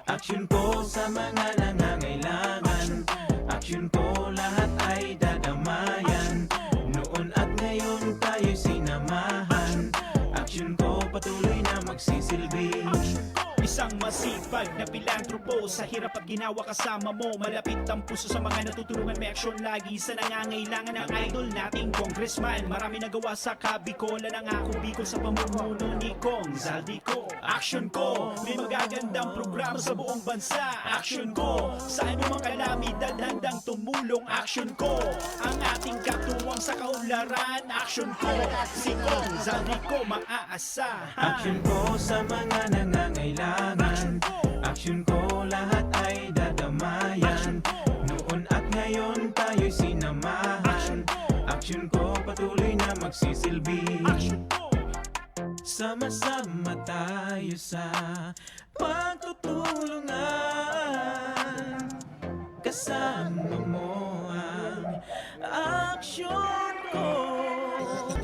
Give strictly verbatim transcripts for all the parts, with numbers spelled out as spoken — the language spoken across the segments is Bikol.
Aksyon ko sa mga nangangailangan. Aksyon ko, lahat ay dadamayan. Noon at ngayon tayo'y sinamahan. Aksyon ko, patuloy na magsisilbi. Isang masipag na pilantropo, sa hirap at ginawa kasama mo. Malapit ang puso sa mga natutulungan, may aksyon lagi sa nangangailangan. Ang idol nating congressman, marami nagawa sa Kabicol, nangako Bicol sa pamumuno ni Cong Zaldy Co. Aksyon ko, may magagandang programa sa buong bansa. Aksyon ko, sa anumang kalamidad handang tumulong. Aksyon ko, ang ating katuwang sa kaunlaran. Aksyon ko, si Cong Zaldy Co maaasahan. Aksyon ko sa mga nangangailangan. Aksyon ko, lahat ay dadamayan. Noon at ngayon tayo'y sinamahan. Aksyon ko, patuloy na magsisilbi. Sama-sama tayo sa pagtutulungan. Kasama mo ang aksyon ko.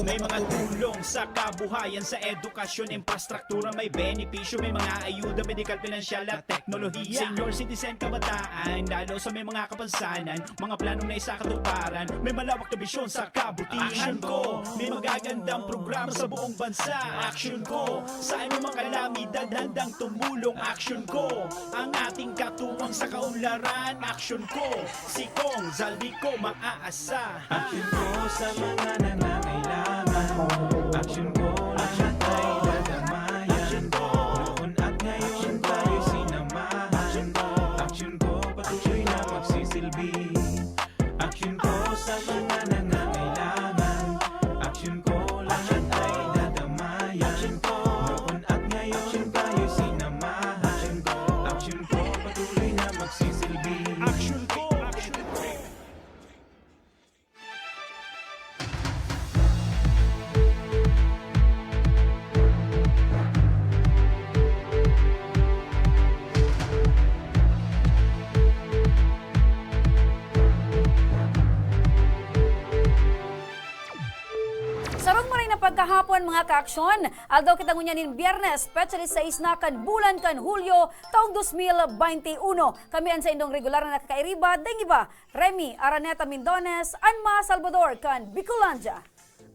May mga tulong sa kabuhayan, sa edukasyon, infrastruktura, may benepisyo, may mga ayuda, medikal, pinansyal at teknolohiya. Senior citizen, kabataan, lalo sa may mga kapansanan, mga planong naisakatuparan, may malawak na bisyon sa kabutihan. Aksyon ko, may magagandang programa sa buong bansa. Aksyon ko, sa anumang kalamidad handang tumulong. Aksyon ko, ang ating katuwang sa kaunlaran. Aksyon ko, si Cong Zaldy Co maaasahan. Aksyon ko sa mga nangangailangan. Aksyon ko, lahat ay dadamayan. Noon at ngayon tayo sinamahan. Aksyon ko, patuloy na magsisilbi. Aksyon ko sa mga nangangailangan. Aksyon ko, lahat ay dadamayan. Noon at ngayon tayo sinamahan. Aksyon ko, patuloy na magsisilbi. Aksyon ko, aksyon ko. Sarong maray na pagkahapon, mga kaaksyon. Aldaw kita ngunyan nin Biyernes, petsa disisais na kan bulan kan Hulyo, taong dos mil baynte uno. Kami an saindong regular na nakakairiba, daing iba, Remy Araneta Mindones, an mga Salbador kan Bicolandia.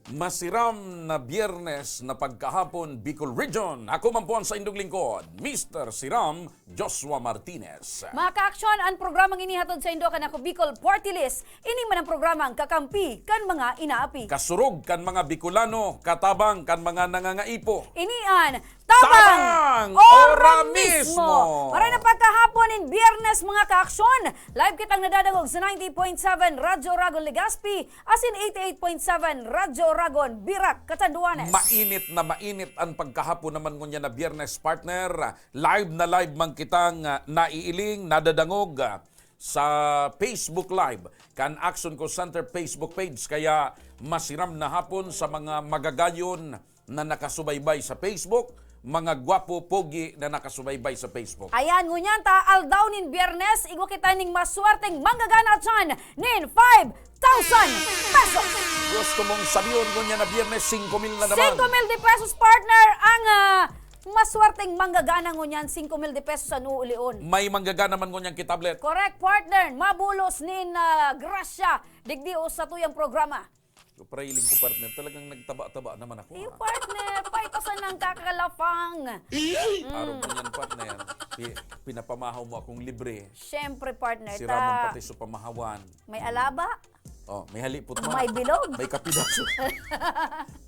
Masiram na Biyernes na pagkahapon, Bicol Region. Ako man po ang saindong lingkod, Mister Siram Joshua Martinez. Mga kaaksyon, an programang ini hatod saindo kan Ako Bicol Party List. Ini man an programang kakampi kan mga inaapi. Kasurog kan mga Bicolano, katabang kan mga nangangaipo. Ini an Tabang! Tabang! Ora Ora mismo! mismo! Maray na pagkahapon nin Biyernes, mga kaaksyon. Live kitang nadadangog sa ninety point seven Radyo Oragon Legazpi, asin eighty-eight point seven Radyo Oragon Virac, Catanduanes. Mainit na mainit an pagkahapon naman ngunyan na Biyernes, partner. Live na live man kitang, ah, naiiling, nadadangog, ah, sa Facebook Live kan Aksyon Call Center Facebook page. Kaya masiram na hapon sa mga magagayon na nakasubaybay sa Facebook, mga gwapo, pogi na nakasubaybay sa Facebook. Ayan, ngunyan ta, aldaw nin Biyernes, igwa kita ning maswerteng manggagana dyan nin five thousand pesos. Gusto mong sabihon ngunyan na Biyernes, singko mil na naman? Singko mil de pesos, partner, ang, ah, maswerteng manggagana ngunyan, singko mil de pesos an uulion. May manggagana man ngunyan ki tablet. Correct, partner. Mabulos nin, ah, grasya digdi o sa tuyang programa. Yung prailing ko, partner, talagang nagtaba-taba naman ako, Iyo, ha? Partner, paitasan ng kakalapang. Mm. Araw mo yan, partner. Pi-, pinapamahaw mo akong libre. Siyempre, partner, Sira mo ta- pati sa pamahawan. May Mm. alaba? Oh, may halipot mo. May bilog. May kapidaso.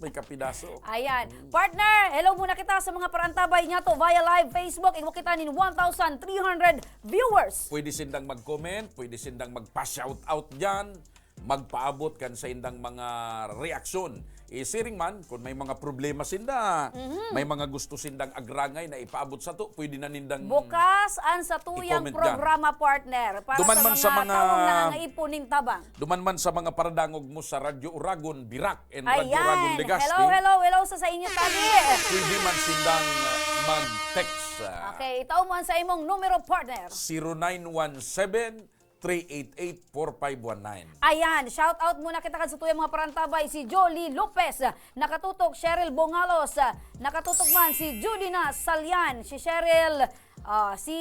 May kapidaso. Ayan. Mm. Partner, hello muna kita sa mga parantabay niya to via live Facebook. Igwa kita nin one thousand three hundred viewers. Pwede sindang mag-comment, pwede sindang magpa-shoutout dyan. Magpaabot kan saindang mga reaksyon. Isiring man, kung may mga problema sinda, Mhm. may mga gusto sindang agrangay na ipaabot sato, pwede na nindang Bukas ang satuyang i-comment dyan. programa, partner, para Duman sa man sa mga mga tawong nangangaipo nin tabang. Duman man sa mga paradangog mo sa Radyo Oragon, Virac, and Radyo Ayan. Oragon, Legazpi. Hello, hello, hello sa, sa inyo tabi. Pwede man sindang, uh, mag-text, uh, Okay, itao mo ang sa imong numero, partner. zero nine one seven, three eight eight, four five one nine. Ayan, shout out muna kita kan sa tuyang mga parantabay, si Jolie Lopez, nakatutok, Cheryl Bongalos, nakatutok man, si Judy na Salian, si Cheryl, ah, si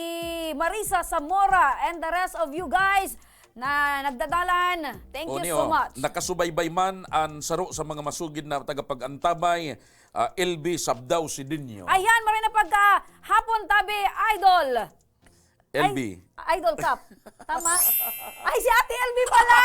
Marisa Zamora, and the rest of you guys na nagdadalan. Thank O, you niyo, so much. Nakasubaybay man an saro sa mga masugid na tagapag-antabay, ah, L B Sabdaw Sidinio. Ayan, maray na pagkahapon, tabi, Idol. L B. Ay, Idol Cup. Tama? Ay, si Ate L B pala!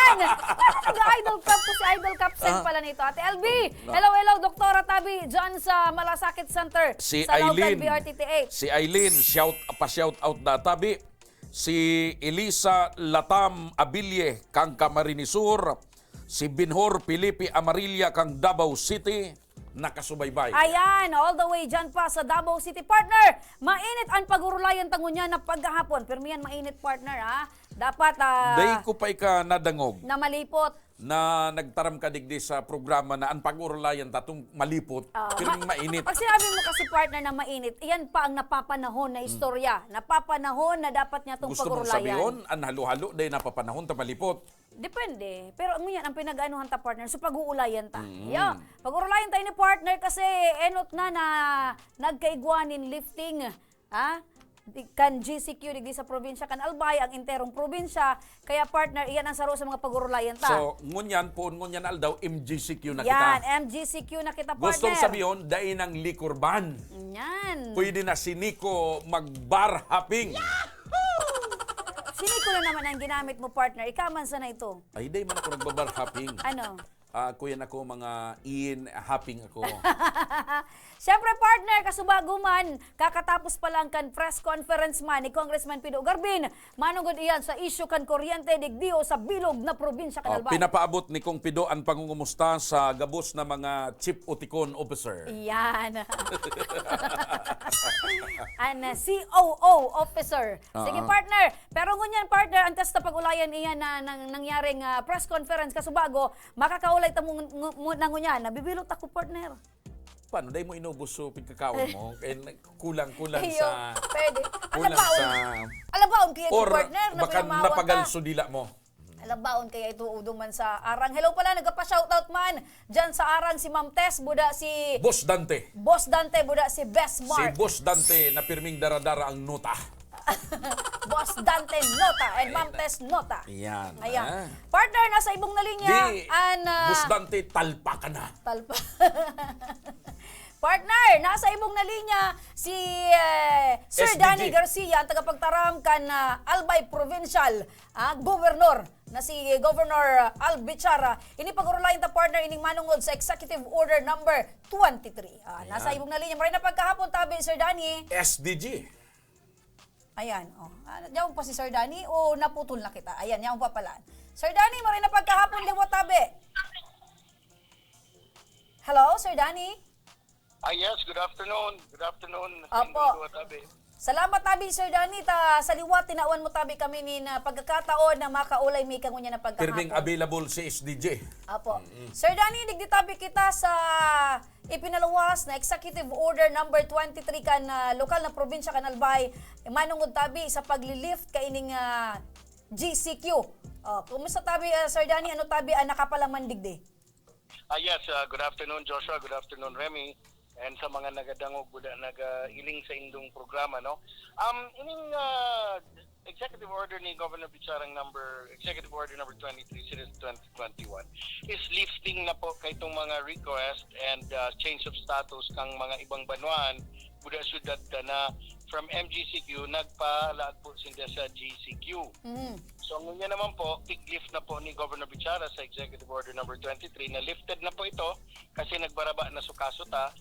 Parang nag-Idol Cup ko si Idol Cup Sen Ah. pala nito. Ate L B, No. hello, hello, Doktora Tabi, dyan sa Malasakit Center, Si sa Local Eileen. B R T T H. Si Eileen, shout, pa-shout out na, Tabi. Si Elisa Latam Abille, kang Camarines Sur. Si Binhor Felipe Amarilla, kang Davao City, nakasubaybay. Ayan, all the way dyan pa sa Davao City, partner. Mainit ang pag-urulayan ta ngunyan na paghahapon. Pirmi yan, mainit, partner, ha? Dapat, ah, Dai ko pa ika nadangog na malipot. na nagtaram ka digdi sa programa na ang pag-urulayan tatong malipot, Ah, pirming ma-, mainit. Pag sinabi mo kasi, partner, na mainit, iyan pa ang napapanahon na istorya. Napapanahon na dapat niya tong Gusto mong pag-urulayan. sabihon, ang halo-halo, dai napapanahon ta malipot. Depende. Pero ngunyan, ang pinag-anuhan ta, partner, so pag-uulayan ta. Mm. Yeah. Pag-uulayan ta ini, partner, kasi enot na na nagkaigwa nin lifting, ha? Di, kan G C Q digdi sa probinsya kan Albay, ang enterong probinsya. Kaya, partner, iyan ang saro sa mga pag-uulayan ta. So, ngunyan, poon ngunyan aldaw, M G C Q na Yan, kita. M G C Q na kita, partner. Gustong sabihon, dai nang liquor ban. Yan. Pwede na si Nico mag-bar hopping. Si Nico na naman ang ginamit mo, partner. Ika man sana ito. Ay, dai man ako nagba-bar hopping. Ano? Ah, kuyan ako, mga in hopping ako. Siyempre, partner, kasubago man, kakatapos pa lang kan press conference man ni Congressman Pido Garbin, manugod iyan sa isyu kan kuryente digdiyo sa bilog na probinsya kan Oh, Albay. Pinapaabot ni Kong Pido ang pangungumusta sa gabos na mga chief utikon officer. Iyan. An, ah, C O O officer. Sige, Oo. partner. Pero ngunyan, partner, antes ta pag-ulayan iyan na nang, nangyaring, ah, press conference kasubago, makakaulay ta mo, mo, mo, na ngunyan. Nabibilot ako, partner. Paano? Dai mo inubos so pagkakaon mo? Kaya kulang-kulang Iyo, sa pwede. kulang Alabaon. sa Alabaon kaya ni or partner na baka pinamahawan napagal ka. so dila mo. Alabaon kaya ito udo man sa Arang. Hello pala, nagpa-shoutout man. Diyan sa Arang si Ma'am Tess, buda si Boss Dante. Boss Dante, buda si Best Si Mark. Boss Dante na pirming dara-dara ang nota. Boss Dante Nota and Ma'am Tess Nota. Yan, Ayan. ah. Partner, nasa ibong na linya. Di, An, ah, Boss Dante, talpa ka na. Talpa. Partner, nasa ibong na linya si, eh, Sir S D G. Danny Garcia, ang tagapagtaram kan, ah, Albay Provincial, ah, Governor na si Governor Al Bichara. Ini pag-urulayan ta, partner, ining manungod sa Executive Order number twenty-three. Ah, nasa Ayan. ibong na linya. Maray na pagkahapon, tabi, Sir Danny. S D G. Ayan, oh. Ah, yaon pa si Sir Danny o naputol na kita? Ayan, yaon pa pala. Sir Danny, maray na pagkahapon, liwat tabi. Hello, Sir Danny? Ah, yes, good afternoon. Good afternoon, Opo. Sindong Duwa Tabi. Salamat tabi, Sir Danny, ta sa liwat, tinawan mo tabi kami nin, ah, pagkakataon na makaulay mi kangunyan na pagkahapon. Pirming available si S D G. Apo. Mm-mm. Sir Danny, digdi tabi kita sa ipinaluwas na Executive Order number twenty-three kan, ah, lokal na probinsya kan Albay, manungod tabi sa pagli-lift kaining, ah, G C Q. Oh, kumusta tabi, ah, Sir Danny? Ano tabi ang nakapalaman digdi? Ah, yes, ah, good afternoon, Joshua. Good afternoon, Remy. And sa mga nagadangog, buda, nagailing sa indong programa, no? Um, ining, ah, Executive Order ni Governor Bicharang number, Executive Order number twenty-three, series twenty twenty-one, is lifting na po kay itong mga request and, ah, change of status kang mga ibang banwaan, buda syudad ta na from M G C Q, nagpalaag po sinda sa G C Q. Mm. So, ngunyan naman po, tig-lift na po ni Governor Bichara sa Executive Order number twenty-three na lifted na po ito kasi nagbaraba na su kaso ta,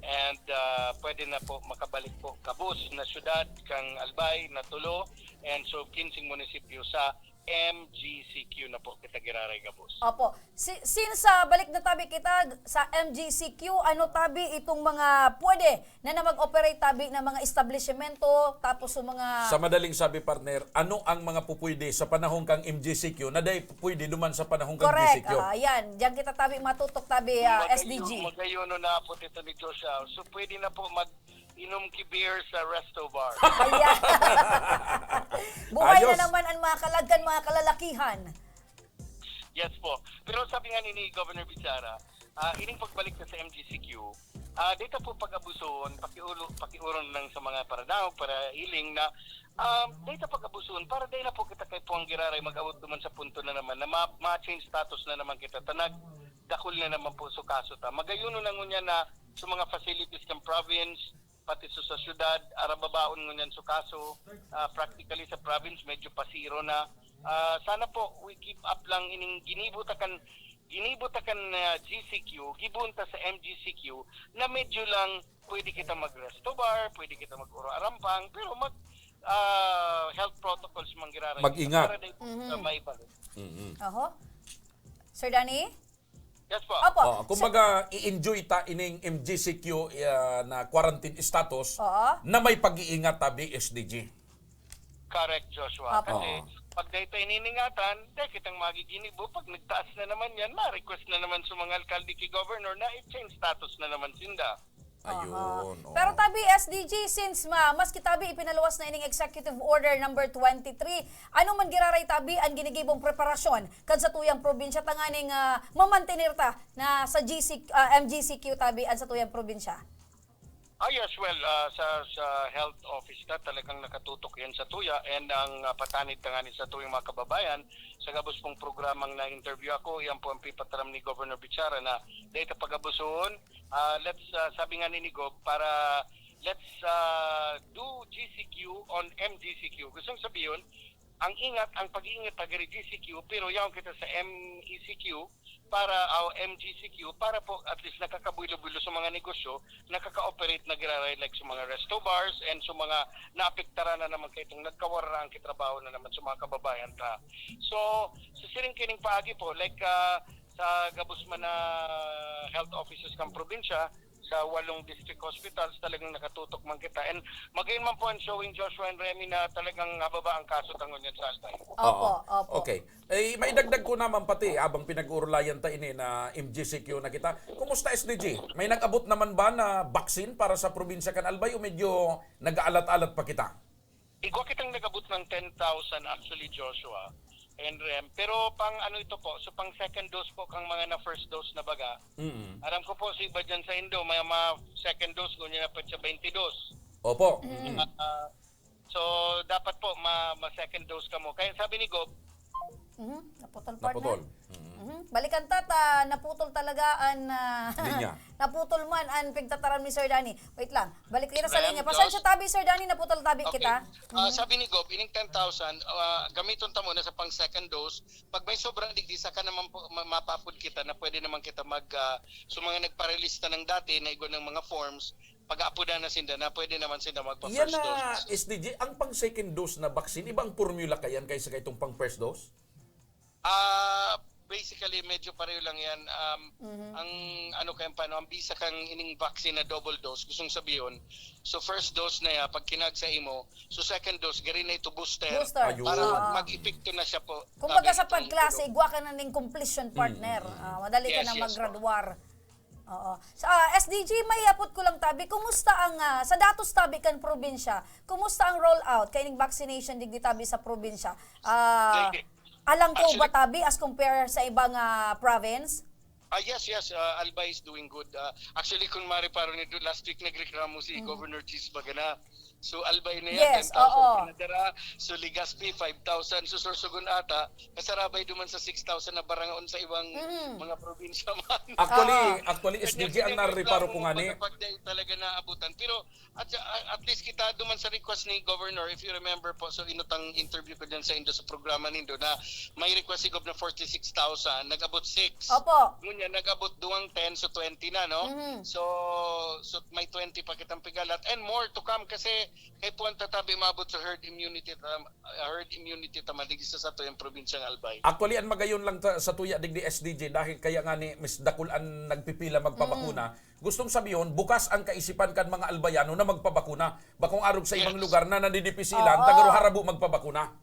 and, ah, pwede na po makabalik po kabus na syudad kang Albay na tulo, and so kinsing munisipyo sa M G C Q na po kita giraray gabos. Opo. Si-, since, ah, balik na tabi kita sa M G C Q, ano tabi itong mga pwede na, na mag-operate tabi na mga establishmento, tapos yung mga Sa madaling sabi, partner, ano ang mga pupwede sa panahon kang M G C Q na dai pwede duman sa panahon kang Correct. G C Q? Ah, yan. Diyan kita tabi matutok tabi, ah, Magayon, S D G. Magayon na po ito ni Joshua. So, pwede na po mag- inom ki beer sa resto bar. Ayan. Buhay Ayos. na naman ang mga kalagkan, mga kalalakihan. Yes po. Pero sabi nga ni, ni Governor Bichara, ah, ining pagbalik na sa M G C Q, ah, data po pag-abusoon, pakiulo, pakiuron lang sa mga paradaog, para iling na, um, data pag-abusoon, para dahil na po kita kay Puang Giraray mag-abot naman sa punto na naman na ma- ma-change status na naman kita. Tanag, dakul na naman po sa kaso ta. Magayuno na ngunyan na sa mga facilities ng province, pati sa, sa syudad, arababaon ngunyan sa kaso. Ah, practically sa province, medyo pasiro na. Ah, sana po, we keep up lang ining ginibo ta kan, ginibo ta kan ah, G C Q, gibohon ta sa M G C Q, na medyo lang pwede kita mag-resto bar, pwede kita mag-uro arampang, pero mag ah, health protocols manggiraray. Mag-ingat. Para dahil sa may balik. Oho. Sir Danny? Yes po. Opo. Oh, kumbaga, i-enjoy ta ining M G C Q ah, na quarantine status Oo. na may pag-iingat tabi S D G. Correct, Joshua. Apo. Kasi pag dahil tayo ininingatan, dahil kitang magiginibo, pag nagtaas na naman yan, ma-request na naman sa mga alkalde kay governor na i-change status na naman sinda. Ayun. Aha. Oh. Pero tabi S D G, since ma, maski tabi ipinaluwas na ining Executive Order number twenty-three, ano man giraray tabi ang ginigibong preparasyon kan sa tuyang probinsya tanganing ah, mamantener ta na sa G C, ah, M G C Q tabi ang sa tuyang probinsya? Ah, yes, well, ah, sa, sa health office na talagang nakatutok yan sa tuya and ang ah, patanid na nga ni sa tuyang mga kababayan, sa gabos pong programang na-interview ako, yan po ang pipataram ni Governor Bichara na data pag-abusuhon, ah, let's, ah, sabi nga ni Gob, para let's ah, do G C Q on M G C Q. Gustong sabihin, ang ingat, ang pag-iingat pag G C Q, pero yaon kita sa M E C Q, para o M G C Q, para po at least nakakabulo-bulo sa mga negosyo, nakaka-operate na giraray like sa mga resto bars and sa mga naapektaran na naman kaitong nagkawararang kitrabaho na naman sa mga kababayan ta. So, sa siring kining paagi po, like ah, sa gabos man na health offices kang probinsya, sa walong district hospitals, talagang nakatutok man kita. And magayon man po ang showing, Joshua and Remy, na talagang nababa ang kaso tangon yan sa Albay. Opo, opo. Okay. Eh, maidagdag ko naman pati, abang pinag-uurlayan ta ini na M G C Q na kita. Kumusta S D G? May nag-abot naman ba na vaccine para sa probinsya kan Albay o medyo nag-aalat-alat pa kita? Igwa kitang nag-abot ng ten thousand actually, Joshua and Rem. Pero pang ano ito po, so pang second dose po kang mga na first dose na baga. Mm. Aram ko po, si iba dyan sa Indo, may mga second dose, ngunyan na pa siya twenty dose. Opo. Ah, so, dapat po, ma, ma second dose ka mo. Kaya sabi ni Gob, Mhm. Naputol, partner. Naputol. Mm. Mhm. Balikan ta, ta, naputol talaga an ah, Linya. Naputol man an pigtataram ni Sir Danny. Wait lang. Balik kita sa Ma'am, linya. Pasensya Josh? Tabi, Sir Danny, naputol tabi Okay. kita. Ah, sabi ni Gob, ining ten thousand, ah, gamiton ta muna sa pang second dose. Pag may sobra digdi, saka naman po, ma- mapapod kita na pwede naman kita mag, ah, so mga nagparelista ng dati na igwa ng mga forms, pag-aapodan na sinda na pwede naman sinda magpa Yan first na, dose. S D G, ang pang second dose na vaccine, ibang formula kayan kaysa kaitong pang first dose? Ah, basically, medyo pareho lang yan. Um, Ang ano kaya paano, ang bisa kang ining vaccine na double dose, gustong sabihin, so first dose na yan, pag kinag sa imo, so second dose, gari na ito booster. Booster. Ayun. Para Ah. mag-epekto na siya po. Kumbaga Sabi sa ko, pagklase, igwa ka na ning completion partner. Ah, madali ka Yes, na yes, po. maggraduar. Oo. Sa ah, S D G, may apot ko lang tabi, kumusta ang, ah, sa datos tabi kan probinsya, kumusta ang rollout kaining vaccination digdi tabi sa probinsya? Ah, Sige. Alangkaw ba Actually- tabi as compare sa ibang ah, province? Ah, yes, yes. Uh, Albay is doing good. Uh, actually, kung mareparo niyo, last week nagreklamo si Governor Cheese Bagana. So, Albay na yan, Yes, ten thousand oo. pinadara. So, Legazpi, five thousand. So, Sorsogon ata, kasarabay duman sa six thousand na barangaon sa ibang mga probinsya man. Actually, Oo. actually, S D G, ang Kanya nareparo pinagreklamo ko mo nga pa ni... kapag dahil talaga naabutan. Pero at, at least kita duman sa request ni Governor, if you remember po, so inutang interview ko dyan sa indo sa programa nindo na may request si Gov na forty-six thousand, nag-abot six. Opo. Ngunyan, nag-abot duwang ten, so twenty na, no? Mhm. So, so may twenty pa kitang pigalat and more to come kasi kay puwan tatabi maabot sa herd immunity tam, herd immunity taman digdi sa sato yung probinsyang Albay. Actually, ang magayon lang ta, sa tuya digdi S D G dahil kaya nga ni Miss Dakul ang nagpipila magpabakuna, gustong sabihin, bukas ang kaisipan kan mga Albayano na magpabakuna. Bakong arog sa ibang Yes. lugar na nadidipisilan, Oo. tagaro harabo magpabakuna.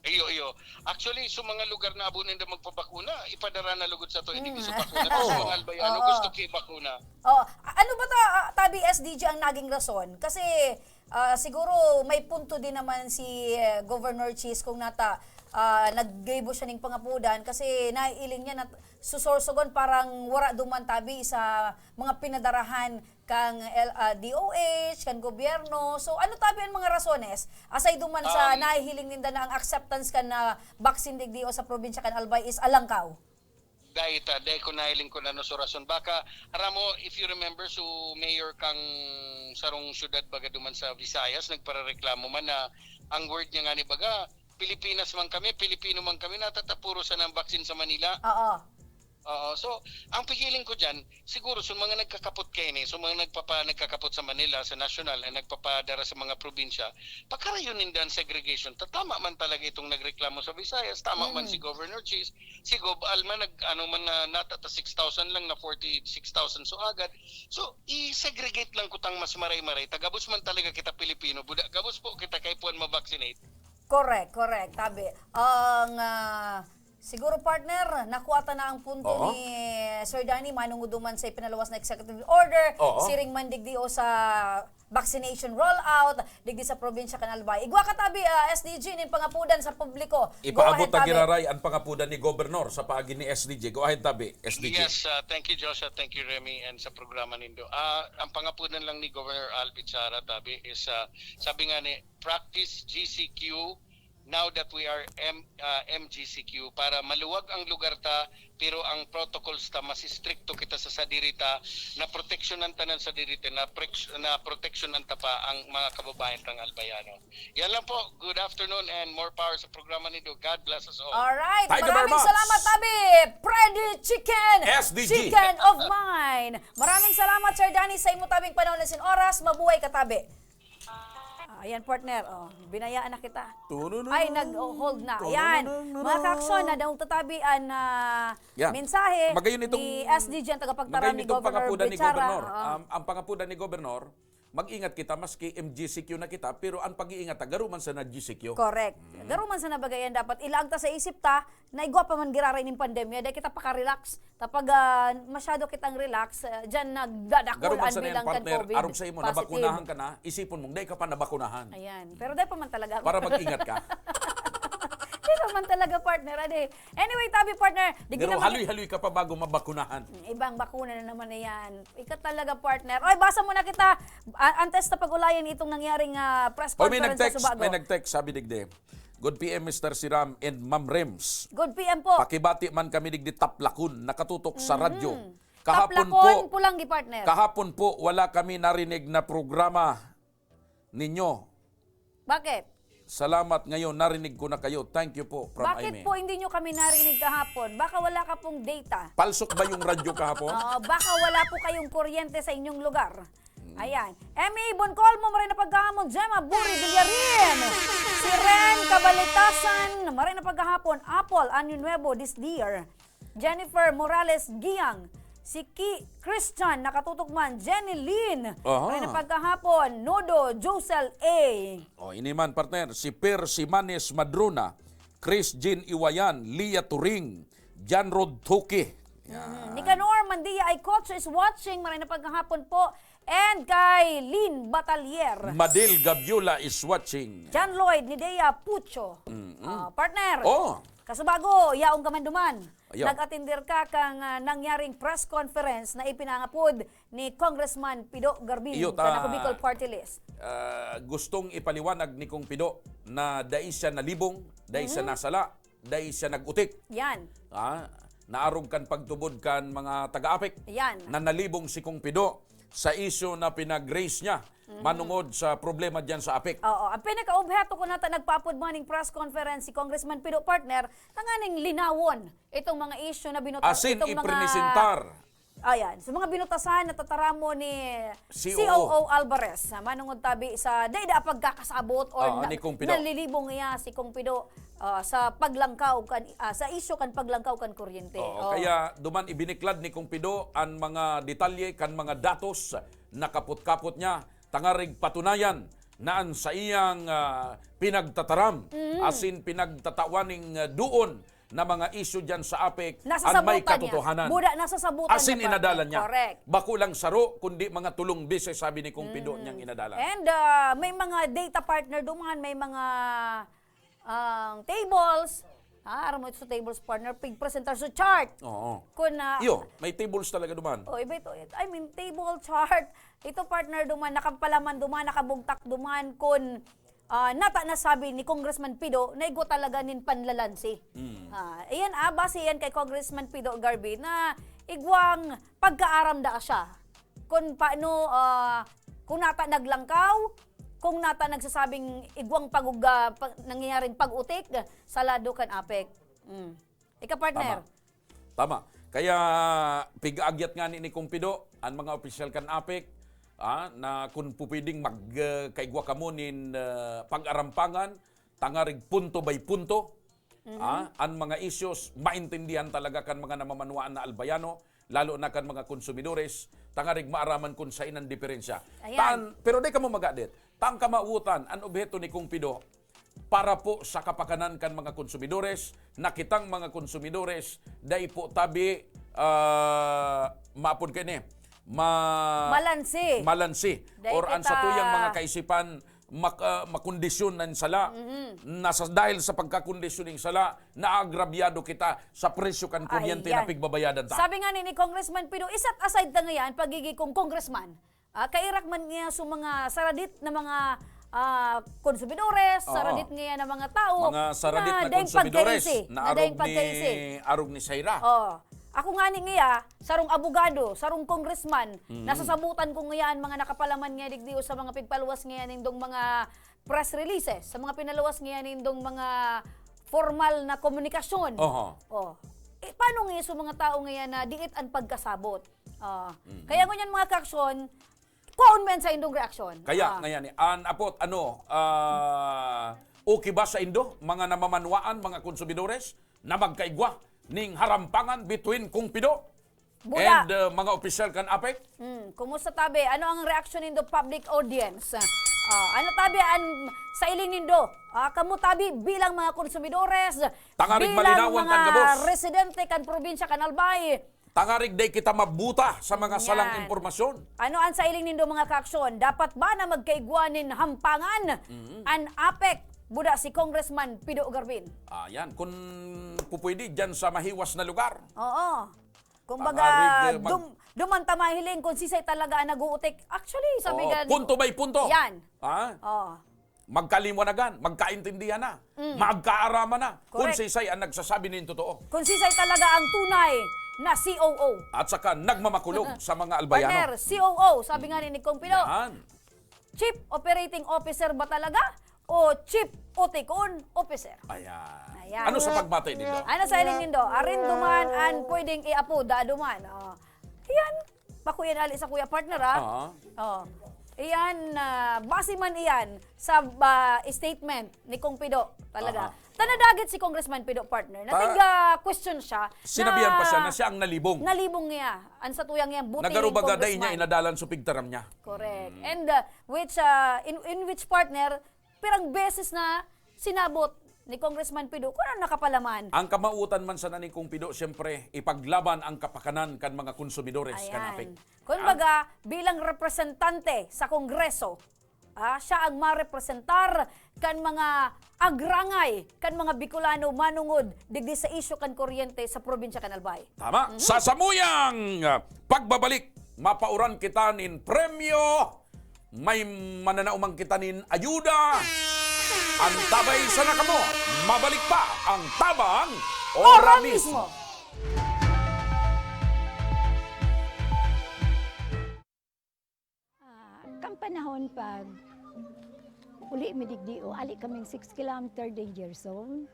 Iyo, iyo. Actually, sa mga lugar na abo ninda magpabakuna, ipadara na lugod sa to, hindi Mm. gusto bakuna. Pero sa Oo. mga Albayano, Oo. gusto ki bakuna. Oh, a- ano ba ta, ah, tabi S D G ang naging rason? Kasi ah, siguro may punto din naman si eh, Governor Chis kung nata ah, naggibo siya ning pangapudan kasi naiiling niya na susorsogon parang wara duman tabi sa mga pinadarahan kang L, ah, D O H, kan gobyerno. So ano tabi ang mga rasones? Aside duman sa Um, nahihiling ninda na ang acceptance kan na vaccine digdi o sa probinsya kan Albay is alangkaw. Dai ta, dai ko nahiling kun ano so rason. Baka, aram mo, if you remember, so mayor kang sarong syudad baga duman sa Visayas, nagparareklamo man na ang word niya nga ni baga, Pilipinas man kami, Pilipino man kami, natatapuro sa nang vaccine sa Manila. Oo. Oo, so, ang pigiling ko dyan, siguro, so mga nagkakapot kaini, so mga nagpapa, nagkakapot sa Manila, sa national, ay nagpapadara sa mga probinsya, pagkarayon ninda ang segregation, tatama man talaga itong nagreklamo sa Visayas, tama man Mm. si Governor Chis, si Gov Alma, nag, ano man na, natata six thousand lang na forty-six thousand so agad. So, i-segregate lang kutang mas maray-maray. Tagabos man talaga kita Pilipino, buda, gabos po kita kay puan ma-vaccinate. Correct, correct. Tabi, ang ah, siguro partner, nakuha ta na ang punto Oo. ni Sir Danny, manunguduman sa ipinaluwas na executive order, Oo. siring man digdi o sa vaccination rollout, digdi sa probinsya kan Albay. Igwa ka tabi, ah, S D G, nin pangapudan sa publiko. Go Ipaabot ahead, ta tabi. Giraray ang pangapudan ni Governor sa paagi ni S D G. Go ahead, tabi, S D G. Yes, uh, thank you, Josh, at thank you, Remy, and sa programa nindo. Ah, ang pangapunan lang ni Governor Alvin Sara, tabi, is, ah, sabi nga ni, practice G C Q now that we are M, ah, M G C Q para maluwag ang lugar ta, pero ang protocols ta, mas istrikto kita sa sadiri ta, na proteksyonan ta nan sadiri ta, na, preks- na proteksyonan ta pa ang mga kababayan tang Albayano. Yan lang po. Good afternoon and more power sa programa nindo. God bless us all. Alright, Thank you very maraming much. salamat, tabi. Pretty Chicken, S D G. Chicken of Mine. Maraming salamat, Sir Danny, sa imo tabing panahon na sin oras. Mabuhay ka, tabi. Ah, ayan, partner. Oh, binayaan na kita. Tununun. Ay, nag-hold na. Ayan. Tununun. Mga kakson, na daw tatabi an ah, Yeah. mensahe Magayon itong- ni S D G, ang tagapagtaram Magayon ni itong Governor pangapudan ni Bichara. Governor. Oo. Um, ang pangapudan ni Governor, mag-ingat kita maski M G C Q na kita, pero ang pag-iingat ta, garo man sana G C Q. Correct. Garo man sana bagayan dapat ilaag ta sa isip ta, na igwa pa man giraray ning pandemya, dai kita pakarelax. Kapag ah, masyado kitang relax, ah, dyan nagdadakul Garo man an sana bilang yan, kan partner, COVID arog sa imo, positive. Nabakunahan ka na, isipon mong, dai ka pa nabakunahan. Ayan. Pero dai pa man talaga ako. Para mag-ingat ka. Dai pa man talaga, partner. Ade. Anyway, tabi, partner. Di Pero ginawa- haloy-haloy ka pa bago mabakunahan. Ibang bakuna na naman na yan. Ika talaga, partner. Oy, basa muna kita. A- antes na pag-ulayan itong nangyaring ah, press Oy, may conference sa nag-text, Subago. May nag-text, sabi digdi. Good P M, Mister Siram and Ma'am Rems. Good P M po. Pakibati man kami digdi Taplakon, nakatutok sa radyo. Taplakon po lang, gi partner. Kahapon po, wala kami narinig na programa ninyo. Bakit? Salamat ngayon, narinig ko na kayo. Thank you po, from Bakit Aimee. po hindi nyo kami narinig kahapon? Baka wala ka pong data. Palsok ba yung radyo kahapon? Oo, baka wala po kayong kuryente sa inyong lugar. Ayan. Emmy Boncolmo, maray na pagkahamon. Gemma Buri Villarin. Si Ren Cabalitasan, maray na pagkahapon. Apple, Año Nuevo, this year. Jennifer Morales Giang. Si Ki Christian, nakatutok man. Jenny Lynn, Aha. maray na pagkahapon. Nodo, Josel A. O, ini man, partner, si Per Simanes Madrona, Chris Jean Iwayan, Lia Turing, John Rod Tuki. Yan. Nicanor Mandia Aycocho is watching. Maray na pagkahapon po. And kay Lynn Batalier. Madil Gabiola is watching. John Lloyd, Nidea Pucho. Ah, partner. Oh. Kasubago, yaon ka man duman. Ayaw. Nag-atender ka kang ah, nangyaring press conference na ipinangapod ni Congressman Pido Garbiñe Iyo sa ta. Ako Bicol Party List. Ah, gustong ipaliwanag ni Kong Pido na dai siya nalibong, dai siya Mm-hmm. nasala, dai siya nag-utik. Yan. Ah, naarog kan pagtubod kan mga taga-APEC Yan. na nalibong si Kong Pido sa isyu na pinag-raise niya Mm-hmm. manungod sa problema diyan sa APEC. Oo, ang pinaka-obheto ko nata nagpaapod morning press conference si Congressman Pido, partner, tanganing linawon itong mga issue na binutas Asin itong mga iprinisentar. Ayan, sa mga binutasan na tataramo ni C O O. C O O Alvarez, ah, manungod tabi sa dai-da pagkakasabot or Oo, na- ni Kong Pido. nalilibong niya si Kong Pido ah, sa paglangkaw kan ah, sa isyu kan paglangkaw kan kuryente. Oo, Oh. kaya duman ibiniklad ni Kong Pido ang mga detalye kan mga datos na kapot-kapot niya tangarig patunayan na an saiyang, ah, pinagtataram, Mm. asin pinagtatawan ning, ah, duon na mga isyu diyan sa APEC, an may Nasasabutan niya. katotohanan. Buda, nasasabutan Asin niya, partner. inadalan niya. Correct. Bako lang saro, kundi mga tulong beses, sabi ni Kong Pido, Mm. niyang inadalan. And, ah, may mga data, partner, duman, may mga, ang tables, ah, aram mo ito sa tables, partner, pigpresentar sa chart. Oo. Kun, ah, Iyo, may tables talaga duman. Oh, iba ito. I mean, table, chart. Ito, partner, duman, nakapalaman duman, nakabugtak duman, kun, ah, nata nasabi ni Congressman Pido na igwa talaga nin panlalansi. Mm. Ah, iyan, ah, base yan kay Congressman Pido Garvin na igwang pagkaaram da siya. Kun paano, ah, kung nata naglangkaw, kung nata nagsasabing igwang pag-, ah, pag-, nangyayaring pag-utik sa lado kan APEC. Mm. Ika, partner. Tama. Tama. Kaya pig-aagyat nga ni, ni Kong Pido, an mga opisyal kan APEC, ah, na kun pupwedeng mag, ah, kaigwa kamo nin, ah, pag-arampangan, tangarig punto by punto, Mhm. ah, an mga issues, maintindihan talaga kan mga namamanwaan na Albayano, lalo na kan mga konsumidores, tangarig maaraman kun sain an diferensya. Ayan. Tan-, pero di kamo magadit. Tang kamawotan, an obheto ni Kong Pido, para po sa kapakanan kan mga konsumidores, na kitang mga konsumidores, dai po tabi, ah, maapod kaini, ma-, Malansi. malansi. Dai Or an kita satuyang mga kaisipan, mak-, ah, makondisyon na sala. Mhm. Nasa, dahil sa pagkakondisyon ning sala, naagrabyado kita sa presyo kan kuryente na Ayan. pigbabayadan ta. Sabi nga ni, ni Congressman Pido, i-set aside ta ngayan pagiging kong congressman. Ah, kairak man niya sa mga saradit na mga, ah, konsumidores, Oo. saradit niya na mga tao Mga saradit na na daing konsumidores pagkaisi, na na arog daing ni, pagkaisi. arog ni Shaira. Oh. Ako nga ni niya, sarong abogado, sarong congressman, Mm. nasasabutan ko ngayon mga nakapalaman nga digdi o sa mga pigpaluwas ngayon nindong mga press releases, sa mga pinaluwas ngayon nindong mga formal na komunikasyon. Oho. Oh. Eh, paano ngayon sa mga tao ngayon na diit ang pagkasabot? Ah, Mm. kaya ngunyan, mga kaaksyon, kuhaon mo yan sa indong reaksyon. Kaya, Ah. ngayon, eh, an apot, ano, ah, okay ba sa indo, mga namamanwaan, mga konsumidores, na magkaigwa ning harampangan between Kong Pido Buda. and, uh, mga opisyal kan APEC? Hmm, kumusta tabi? Ano ang reaksyon nindo, public audience? Ah, ano tabi an sa iling nindo? Ah, kamo tabi bilang mga konsumidores, Tangarig bilang malinawan kan mga gabos. residente kan probinsya kan Albay, Tangarig dai kita mabuta sa mga Yan. salang impormasyon. Ano ang sa iling nindo, mga kaaksyon? Dapat ba na magkaigwa nin hampangan Mhm. an APEC, buda si Congressman Pido Garvin? Ah, yan. Kung pupwede, dyan sa mahiwas na lugar. Oo. Kumbaga, Tangarig, eh, mag- dum-, duman ta mahiling kung sisay talaga ang nag-uutik. Actually, sabi Oo, nga, punto by punto. Yan. Ha? Oo. Magkaliwanagan, magkaintindihan na, Mm. magkaaraman na kung Correct. sisay ang nagsasabi nin totoo. Kung sisay talaga ang tunay na C O O. At saka nagmamakulong sa mga Albayano. Partner, C O O, sabi nga ni Nicong Pino, Yan. Chief Operating Officer ba talaga o Chief Utikon Officer? Ayan. Ayan. Ano sa pagbati nindo? Ano sa iling nindo? Arin duman an pwedeng iapo, da duman. Oh. Yan. Bako yan ali sa kuya, partner, ah. Oo. Oh. Iyan, ah, base man iyan sa, ah, statement ni Kong Pido, talaga. Aha. Tanadagit si Congressman Pido, partner, na Ta- tiga question siya Sinabihan na pa siya na siya ang nalibong. nalibong niya. Ang sa tuyang niyang buti Nagarubaga dai niya congressman. inadalan so pigtaram niya. Correct. Mm. And, ah, which, ah, in, in which, partner, pirang beses na sinabot ni Congressman Pido kung ano nakapalaman. Ang kamautan man sana ni Kong Pido, siyempre, ipaglaban ang kapakanan kan mga konsumidores, Ayan. kan APEC. Kumbaga, Ah? bilang representante sa Kongreso, ah, siya ang marepresentar kan mga agrangay, kan mga Bicolano manungod digdi sa isyu kan kuryente sa probinsya kan Albay. Tama. Mhm. Sa samuyang, ah, pagbabalik, mapauran kita nin premyo. May mananauman kita nin ayuda. Antabay sana kamo. Mabalik pa ang Tabang Ora Ora mismo. mismo. Ah, kan panahon pag uli mi digdi, o, ali kaming six kilometer danger zone.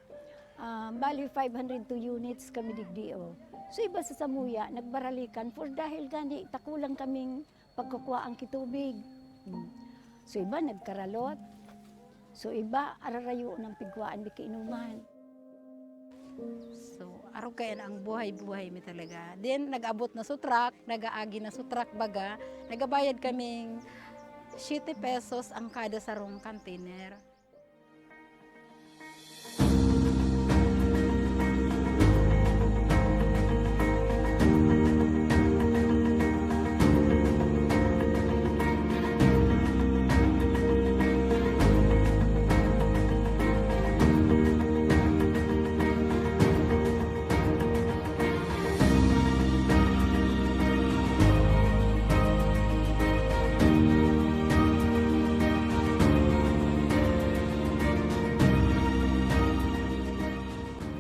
Ah, bali, five hundred two units kami digdi, o. So, iba sa samuya, nagbaralikan for dahil gani, takulang kaming pagkukwaang kitubig. Hmm. So, iba nagkaralot. So, iba ararayo ng pigwaan di kainuman. So, arog kaya na ang buhay-buhay mi talaga. Then, nag-abot na sa truck, nag-aagi na sa truck baga, nagabayad kaming Siete pesos ang kada sarong container.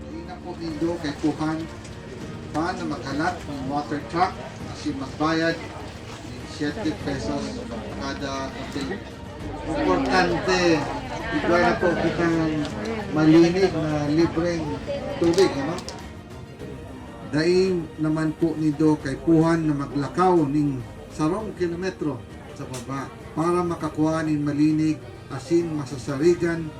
Dai na po nindo kaipuhan pa na maghalat nin water truck asin magbayad nin siete pesos kada container. Importante, igwa na po kitang malinig na libreng tubig, ano? Dai naman po nindo kaipuhan na maglakaw nin sarong kilometro sa baba para makakua nin malinig asin masasarigan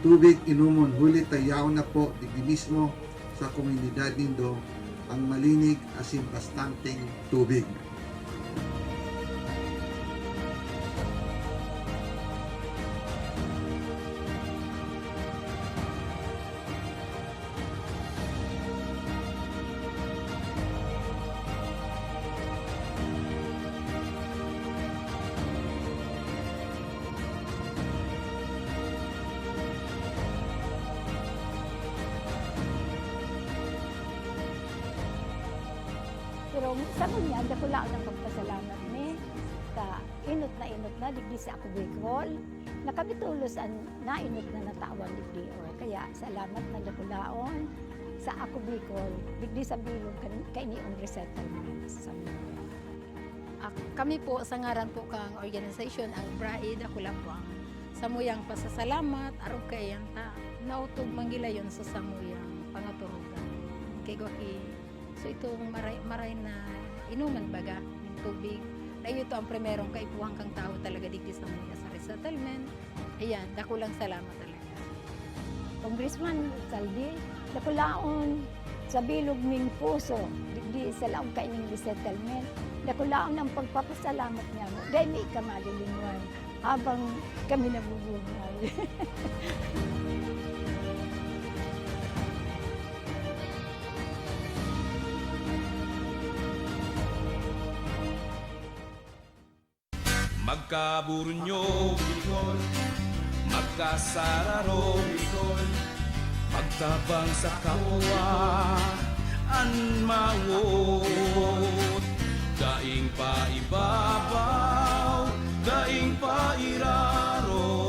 tubig inomon, huli ta yaon na po digdi mismo sa komunidad nindo ang malinig asin bastanteng tubig. Pero sa ngunyan, dakula ang pagpasalamat mi ta enot na enot na digdi sa Ako Bicol, na kami tolos an naenot na natawan digdi, o. Kaya salamat na dakulaon sa Ako Bicol, digdi sa bilog kan, kaini an resettlement sa Zamboanga. Ah, kami po, sa ngaran po kang organisasyon, ang BRAI, dakula po ang samuyang pasasalamat, arog kaiyan ta naotob man gilayon sa samuyang pangaturugan. Kay gwa ki So, itong maray, maray na inuman, baga, nin tubig. Na iyo to ang primerong kaipuhan kang tawo talaga digdi sa mga sa resettlement. Ayan, dakulang salamat talaga. Congressman Saldi, dakulaon sa bilog ning puso, digdi sa laog kaining resettlement. Dakulaon ang pagpapasalamat niya mo. Dai mi ka malilinwan. Habang kami nabubuhay. Magkaburunyo, Bicol. Magkasararo, Bicol. Pagtabang sa kapwa an mawot. Daing paibabaw, daing pairarom.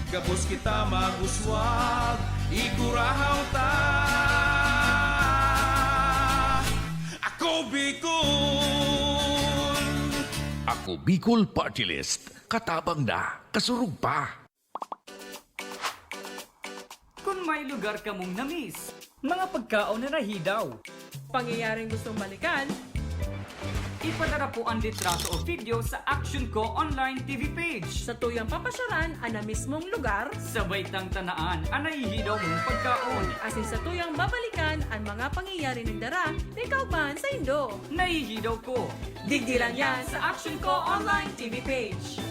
Gabos kita mag-uswag, igurahaw ta. Ako Bicol! Ako Bicol Party List. Katabang na, kasurog pa. Kun may lugar kamong na-miss, mga pagkaon na nahidaw, pangyayaring gustong balikan, ipadara po an litrato o video sa Action Ko Online T V page. Satuyang papasyaran an na-miss mong lugar, sabay tang tanaan an nahihidaw mong pagkaon. Asin satuyang babalikan an mga pangyayari nagdara nin kaugmahan saindo. Nahihidaw ko. Digdi lang yan sa Action Ko Online T V page.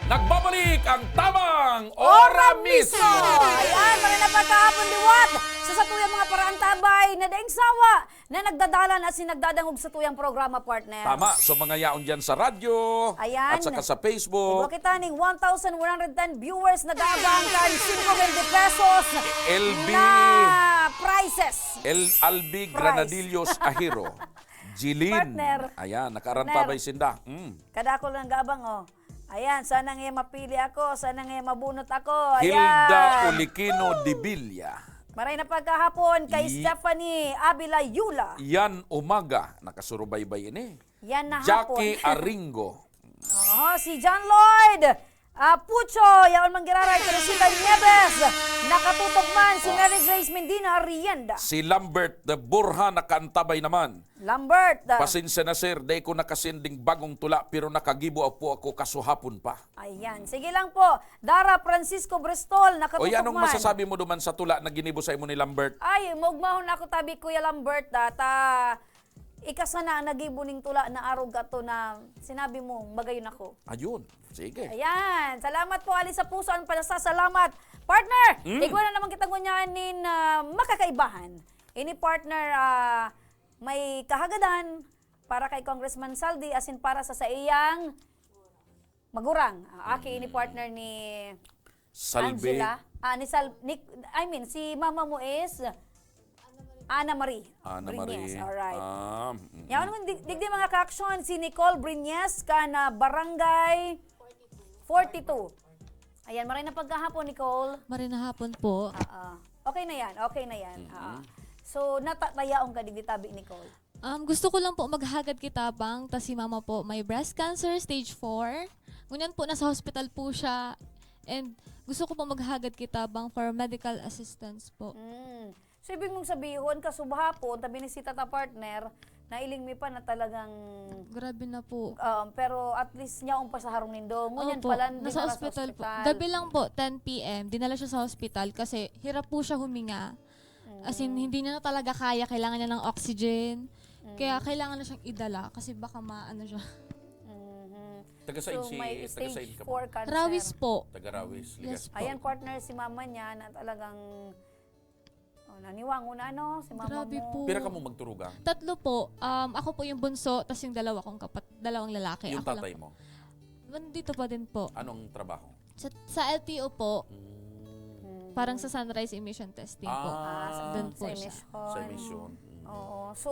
Nagbabalik ang Tabang Ora Mismo! Ayan, mga napagkahapon liwat sa satuyang mga paraantabay na daing sawa na nagdadalan asin nagdadangog sa tuyang programa, partner. Tama. So, mga yaon dyan sa radyo Ayan. at saka sa Facebook. Ibo kita ning one thousand one hundred ten viewers na gaabang kan singko bente pesos L B. na prizes. El Albi Prize. Granadillos Ahiro. Jilin. Partner. Ayan, nakarantabay Partner. sinda. Mm. Kadakol ang gabang, oh. Ayan, sana nga mapili ako, sana nga mabunot ako. Ayan. Hilda Olikino Dibilla. Maray na pagkahapon kay Y- Stephanie Avila Yula. Yan umaga, nakasurubaybay ini. Yan na Jackie hapon. Aringo. Oho, si John Lloyd. Ah, Pucho, yaon man giraray, Teresita Nieves. Nakatutok man si Mary Grace Mendina Rienda. Si Lambert de Borja nakaantabay naman. Lambert. Pasensya na, sir, dai ko nakasending bagong tula, pero nakagibo po ako kasuhapon pa. Ayan. Sige lang po. Dara Francisco Bristol, nakatuktok man. O, anong masasabi mo duman sa tula na ginibo sa imo ni Lambert? Ay, maugmahon ako tabi, Kuya Lambert, ah, ta ika sana ang nagibo ning tula na arog kato na sinabi mo, magayon ako. Ayun. Sige. Ayan. Salamat po, ali sa puso ang panasasalamat. Partner, Mm. igwa na naman kita ngunyan nin, ah, makakaibahan. Ini partner, ah, may kahagadan para kay Congressman Saldi, asin para sa saiyang magurang. Ah, aki ini Mm. partner ni Salve. Angela. Ah, ni Sal-, ni, I mean, si mama mo is Ana Marie Ana Marie. Brines. Alright. Ah, mm. Yan, di, digdi mga ka-aksyon, si Nicole Brines, ka na barangay forty-two. Ayan, maray na pagkahapon, Nicole. Maray na hapon po. Ah, ah. Okay na yan, okay na yan. Mm-mm. Ah, ah. So, nata-, nayaon ka digdi tabi, Nicole. Um, gusto ko lang po maghagad kitabang, ta si mama po may breast cancer, stage four. Ngunyan po, nasa hospital po siya. And gusto ko po maghagad kitabang for medical assistance po. Mm. So, ibig mong sabihon, kasubhapon, ta binisita ta partner, nailing mi pa na talagang Grabe na po. Um, pero at least nyaon pa sa harong nindo. Ngunyan Opo, pala, nasa dinala sa hospital po. ospital. Gabi lang po, ten P M, dinala siya sa hospital kasi hirap po siya huminga. As in, Mm. hindi niya na talaga kaya, kailangan niya ng oxygen. Kaya Mm. kailangan na siyang idala kasi baka maano siya. Mhm. Taga saan So, si, may taga stage saan ka po? four cancer. Rawis po. Taga Rawis, Yes Legazpi. po. Ayan, partner, si mama niya na talagang, oh, naniwango na, no? Si mama Grabe mo. po. Pira ka mo magturugang? Tatlo po. Um, ako po yung bunso, tas yung dalawa kong kapat-, dalawang lalaki. Yung Ako lang tatay po. mo? Nandito pa din po. Anong trabaho? Sa, sa L T O po. Mm. Mm. Parang sa Sunrise Emission Testing po. Ah, sa, Doon po sa siya. emission. Sa emission. Mm. Oo. So,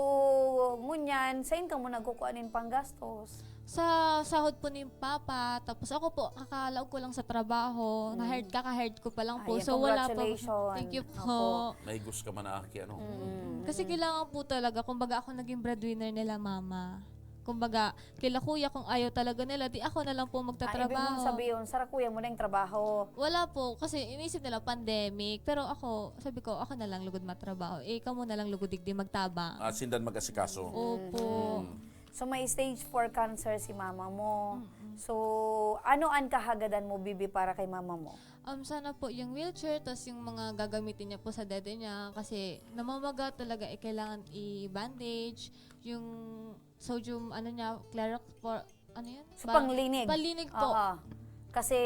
ngunyan, sain ka mo nagkukuha nin panggastos? Sa sahod po ni Papa, tapos ako po, kakalaog ko lang sa trabaho, Mm. na-hired, kaka-hired ko pa lang po. Ayan, So, wala pa. congratulations. Thank you po. Opo. May gus ka man na aki, ano? Mm. Kasi Mm. kailangan po talaga, kumbaga ako naging breadwinner nila mama. Kumbaga, kila kuya, kung ayaw talaga nila, di ako na lang po Ah, ibig mong magtatrabaho. sabihin, sa kuya mo na yung trabaho? Wala po, kasi iniisip nila pandemic. Pero ako, sabi ko, "Ako na lang lugod matrabaho. Eh, kamo na lang lugod digdi magtabang." Ah, sindan mag-asikaso. Opo. Mm. So, may stage four cancer si mama mo. Mm-mm. So, ano ang kahagadan mo, Bibi, para kay mama mo? Um, sana po yung wheelchair, tas yung mga gagamitin niya po sa dede niya, kasi namamaga talaga, eh, kailangan i-bandage, yung sodium, ano niya, Clorox po, ano yun? So, Ba-, panlinig? panlinig po. Oo. Kasi,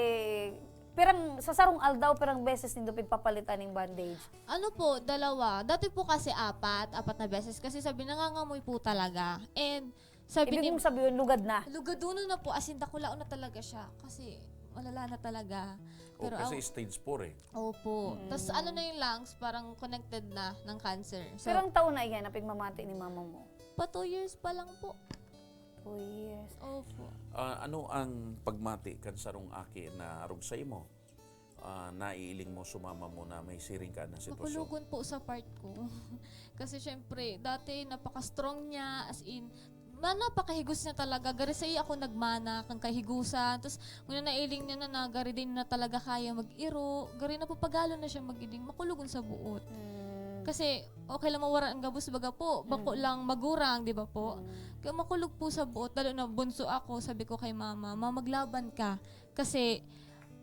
pirang, sa sarong aldaw, pirang beses nindo pigpapalitan ning bandage? Ano po, dalawa. Dati po kasi apat, apat na beses. Kasi sabi, nangangamoy po talaga. And sabi Ibig ni mong sabihin, lugad na? Lugadunon na po, as in, dakulaon na talaga siya. Kasi malala na talaga. Oh, Pero kasi aw- stage four eh. Opo. Mm. Tas ano na yung lungs, parang connected na ng cancer. So, Pirang taon na iyan na pigmamati ni mama mo? Pa two years pa lang po. Two years. Opo. Ah, ano ang pagmati kan sarong aki na arog sa imo? Ah, naiiling mo, sumama mo na may siring ka na sitwasyon? Makulogon po sa part ko. Kasi syempre, dati napaka-strong niya, as in, ma-, napakahigos niya talaga. Gari sa iya ako nagmana, kang kahigusan. Tapos, muna nailing niya na, na gari din na talaga kaya mag-iro. Gari na papagalo na siya mag-iling, makulogon sa buot. Mm. Kasi, okay lang mawara ang gabos, baga po, bako Mm. lang magurang, di ba po? Mm. Kaya makulog po sa buot, lalo na bunso ako, sabi ko kay mama, "Ma, maglaban ka." Kasi,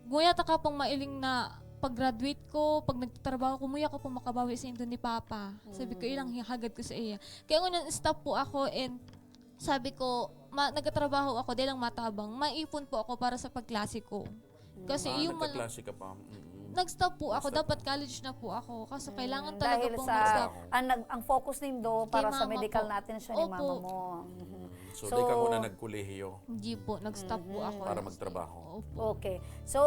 nguya ta ka pang mailing na pag-graduate ko, pag nagtatrabaho ko, muya ko po makabawi sa indo ni Papa. Sabi ko, Mm. ilang hagad ko sa iya. Kaya ngunyan, stop po ako and sabi ko, ma-, nagtatrabaho ako, di lang matabang. Maipon po ako para sa pagklase ko. Kasi Ah, yung mal- nagkaklase ka pa. Mm-mm. Nag-stop po ako. Nag-stop. Dapat college na po ako. Kaso Mm, kailangan talaga dahil pong sa mag-stop. ang nag-, ang focus nindo Kay para sa mama medical po. natin siya ni mama Opo. mo. Mm. Mm. So, di ka muna nagkolehiyo Hindi po. Nag-stop po Mhm. ako. para magtrabaho. Opo. Okay. So,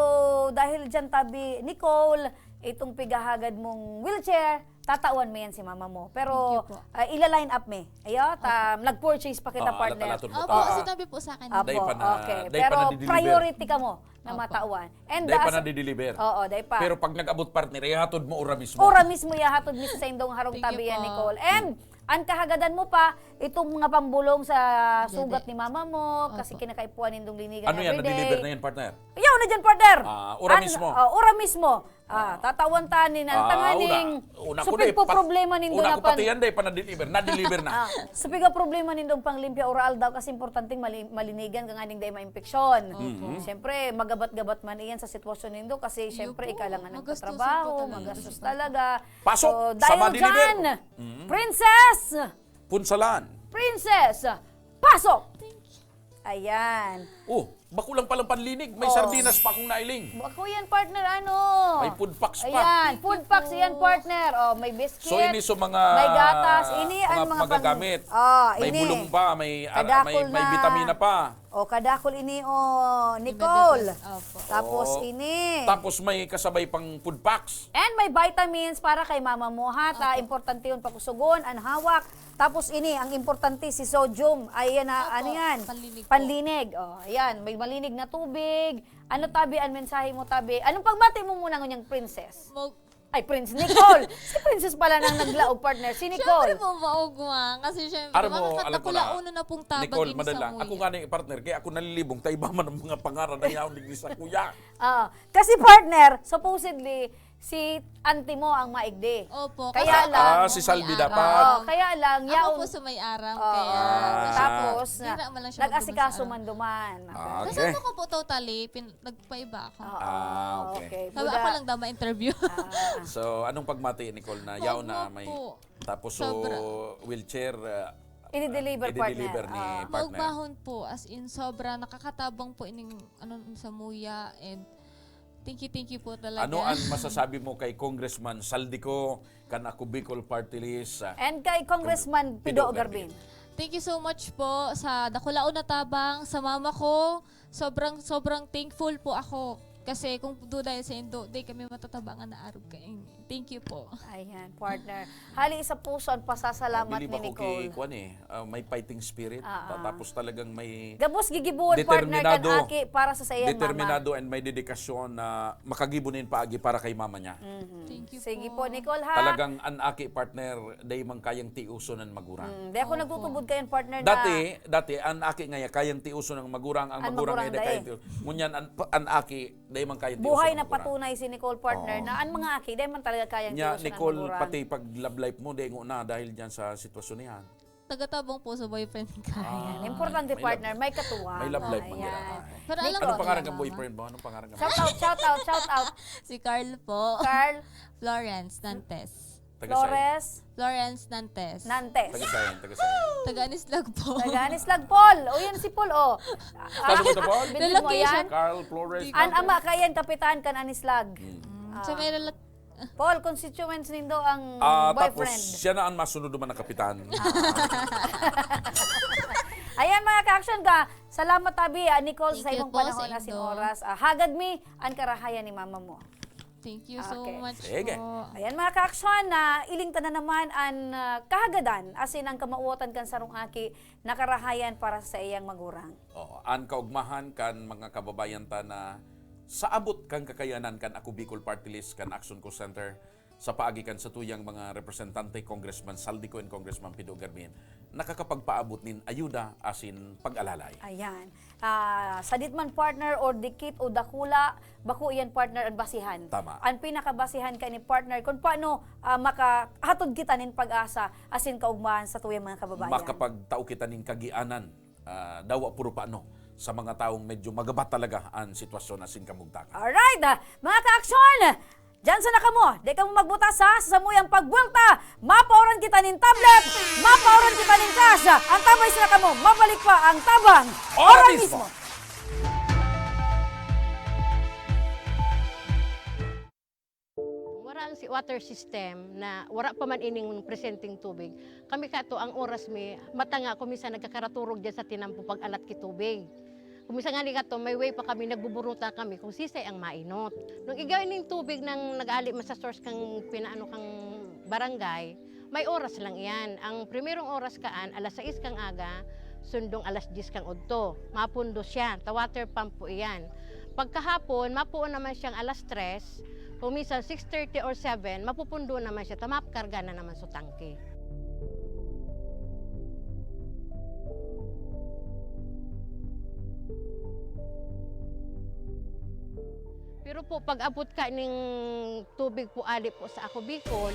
dahil dyan, tabi, Nicole, itong pigahagad mong wheelchair, tatawan mo yan si mama mo. Pero, Thank you po. ah, ila-line up me. Ayo, ta, Opo. nag-purchase pa kita, Ah, partner. alat-alaton mo Opo, ta. sinabi po sa akin. Apo, Day pa na, okay. day pa Pero nadideliver. priority ka mo na Opo. matawan. And Day pa as nadideliver. Oo, day pa. Pero pag nag-abot, partner, ihatod mo ora mismo. Ora mismo ihahatod mismo sa indong harong Thank you tabi yan, po. Nicole. And ang kahagadan mo pa, itong mga pambulong sa Dede. sugat ni mama mo, kasi Opo. kinakaipuhan nindong linigan Ano yan? everyday. Nadeliver na yan, partner? Yaw na dyan, partner! Ah, ora An-, mismo. oh, ora mismo. Ah, Ah. tatawan ta ni Ah, tanganing una, una ko supig na po ipat-, problema nindo una na ko pati pan- yan, day pa na-deliver. Na-deliver na. Ah, supig ang problema nindong panglimpya oral daw kasi importanteng mali-, malinigan ka nga ning day maimpeksyon. Mhm. Siyempre, magabat-gabat man iyan sa sitwasyon nindo kasi Iyo siyempre, po, ikaw lang ang magastos nagtatrabaho, po talaga. magastos talaga. Pasok So, sa dahil ma-deliver. dyan, Mhm. Princess! Punsalan. Princess, pasok! Ayan. Oh, bako lang palang panlinig. May Oh. sardinas pa akong nailing. Bako yan, partner, ano? May food packs pa. Ayan, food packs, yan, partner. Oh, may biscuit, So, ini so mga, may gatas, ini mga ang mga pang-, magagamit. Oh, May ini. bulong pa, may, ah, Kadakol may, may na. bitamina pa. Oh, kadakol ini, oh, Nicole. Opo. Tapos Oh. ini. Tapos may kasabay pang food packs. And may vitamins para kay mama mo, ha? Ta, Opo. importante yun, pakusugon, ang hawak. Tapos ini, ang importante, si sodium. Ayan na, Opo, ano yan? panlinig po. Panlinig. Oh, ayan, may malinig na tubig. Ano, tabi, ang mensahe mo, tabi? Anong pagbati mo muna ngunyang princess? Mag- Ay, Prince Nicole! Si Princess pala nang naglaog, partner. Si Nicole. Siyempre po, maugma. Kasi siyempre, Aram mo, alam ko na. makakadakulaon na pong tabang Nicole, ini madala. sa muya. Ako nga ni partner, kaya ako nalilibong, ta iba man ang mga pangaran na yaon digdi sa kuya. Ah, kasi, partner, supposedly, si auntie mo ang maigdi. Opo, Kaya kasi lang, Ah, si Salvi may dapat. araw. Oh, kaya lang, Ako yaon. po sa may aram, Oh, kaya Ah. tapos, dira man lang siya nag-asikaso magduman sa aram. man duman. Ah, okay. Kasama ko po totally, pin-, nagpaiba ako. Oo, Ah, okay. okay. Sabi, Buda- ako lang daw ma-interview. Ah. So, anong pagmati, Nicole, na yaon na Maugma may po. tapos so Sobra. wheelchair, ah, I-deliver, i-deliver partner. ni Ah. partner? Maugmahon po, as in, sobra nakakatabang po ining, ano, sa muya, and thank you, thank you po talaga. Ano ang masasabi mo kay Congressman Saldico, kan Ako Bicol Party List, ah, And kay Congressman Pido Pido Garbin. Garbin? Thank you so much po sa dakulaon na tabang, sa mama ko. Sobrang, sobrang thankful po ako. Kasi kung di dahil sa indo, di kami matatabangan na arog kaini. Thank you po. Ayan, partner. Hali sa puso ang pasasalamat Bili ni ba ko Nicole. kay, kuwan eh, ah, may fighting spirit. Ah, Ta-, ah. tapos talagang may Gabos gigibuhon, partner, kan determinado, aki para sa saiyang mama. determinado and may dedikasyon na makagibo nin paagi para kay mama niya. Mhm. Thank you Sige po. po, Nicole, ha? Talagang an aki, partner, dai man kayang tiuson an magurang. Mm, di ako Opo. nagtutubod kayan, partner, na Dati, dati, an aki ngaya kayang tiuson ang magurang, ang Ang magurang magurang ngaya di dai. kayang tiuson. Ngunyan, an, an aki, dai man kayang tiuson Buhay ang na magurang. patunay si Nicole, partner, Oo. na an mga aki, dai man talaga kayang Nya, tiuson ang Nicole, magurang. pati pag love life mo, dai ngona dahil dyan sa sitwasyon na yan. Tagatabang po sa boyfriend ko. Ayan. Ah, Importante, may love partner, life. may katuwang. May love life man Ayan. yan. Pero alam Anong ko pangalan ng talaga, boyfriend mo? Anong pangalan ng Shout out, shout out, shout out. Si Carl po. Carl Florence Nantes. Taga saan? Flores Florence Nantes. Nantes. Taga saan? Taga saan? Taga Anislag po. Taga Anislag, Paul. O, yan si Paul, oh. Saan mo ito, Paul? Bindig mo Relocation. yan? Carl Flores An Nantes. ama kayan, kapitan kan Anislag. Hmm. Mm, Ah. sa may rela- Paul, constituents nindo ang Ah, boyfriend. tapos siya na ang masunod naman na kapitan. Ah. Ayan, mga ka-action ka. Salamat, tabi, ah, Nicole, Thank sa you imong po, panahon sa asin indo. oras. Ah, hagad mi an karahayan ni mama mo. Thank you so Okay. much Sige. po. Ayan, mga ka-action, na iling ta na naman an, ah, kahagadan asin ang kamawatan kan sarong aki na karahayan para sa iyang magurang. Oo, an kaugmahan kan mga kababayan ta na sa abot kan kakayanan kan Ako Bicol Party List, kan Action Call Center, sa paagi kan satuyang mga representante, Congressman Saldico and Congressman Pido Garmin, nakakapagpaabot nin ayuda asin pag-alalay. Ayan. Ah, sadit man, partner, or dikit o dakula, bako iyan, partner, an basihan. Tama. An pinakabasihan kani, partner, kun paano, ah, makahatod kita nin pag-asa asin kaugmahan sa tuyang mga kababayan. Makapagtao kita nin kagianan, ah, dawa puro paano, sa mga taong medyo magabat talaga an sitwasyon asin kamugtakan. Alright, ah, mga ka-aksyon! Diyan sana kamo, di kamo magbutas, ha, sa samuyang pagbuwelta. Mapaoran kita nin tablet, mapaoran kita nin cash. Antabay sana kamo, mabalik pa ang Tabang Ora Ora mismo. mismo. Wara ang si-, water system na wara pa man ining presenteng tubig. Kami kato, ang oras mi, mata nga, kung minsan nagkakaraturog dyan sa tinampo pag-alat ki tubig. Kung minsan nga ni kato, may way pa kami, nagbuburuta kami kung sisay ang mainot. Nung igay ning tubig nang nag-ali man sa source kang pinaano kang barangay, may oras lang iyan. Ang primerong oras kaan, alas sais kang aga, sundong alas diyes kang udto. Mapundo siya, ta water pump po iyan. Pagkahapon, mapuon naman siyang alas tres, kung minsan six thirty or seven, mapupundo naman siya, ta makarga na naman sa tangke. Pero po, pag-abot ka ning tubig po ali po sa Ako Bicol,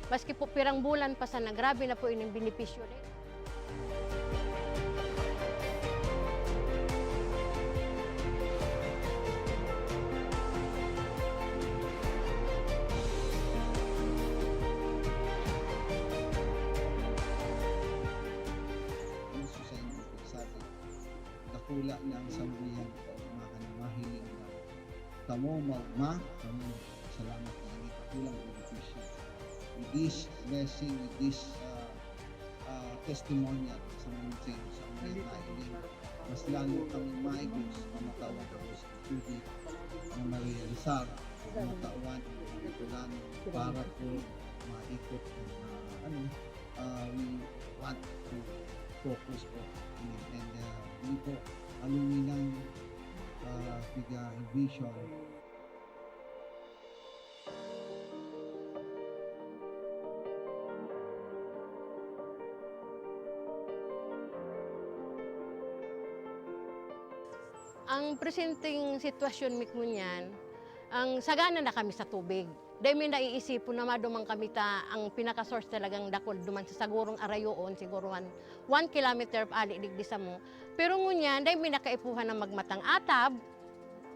maski po pirang bulan pa sana, grabe na po ining benepisyo na yun. Wala na ang samuyang kaugmahan na mahiling na kamo maugma, kamo salamat na ini kakulang benepisyo. With this blessing, with this, ah, ah, testimonial sa mga sa mga nailing, mas lalo kaming maigos na matawan ako sa tubig na marealisar, na matawan ang mga kailangan para po maikot ang, ah, ano, ah, we want to focus po. And, ah, yun po, aluminang, ah, piga vision. Ang presenteng sitwasyon mi ngunyan, ang sagana na kami sa tubig. Dai mi naiisipon na maduman kami ta ang pinaka-source talagang dakul duman sa sagurong arayoon, siguro one, one kilometer ali digdi samo. Pero ngunyan, dai mi na kaipuhan na magmatang atab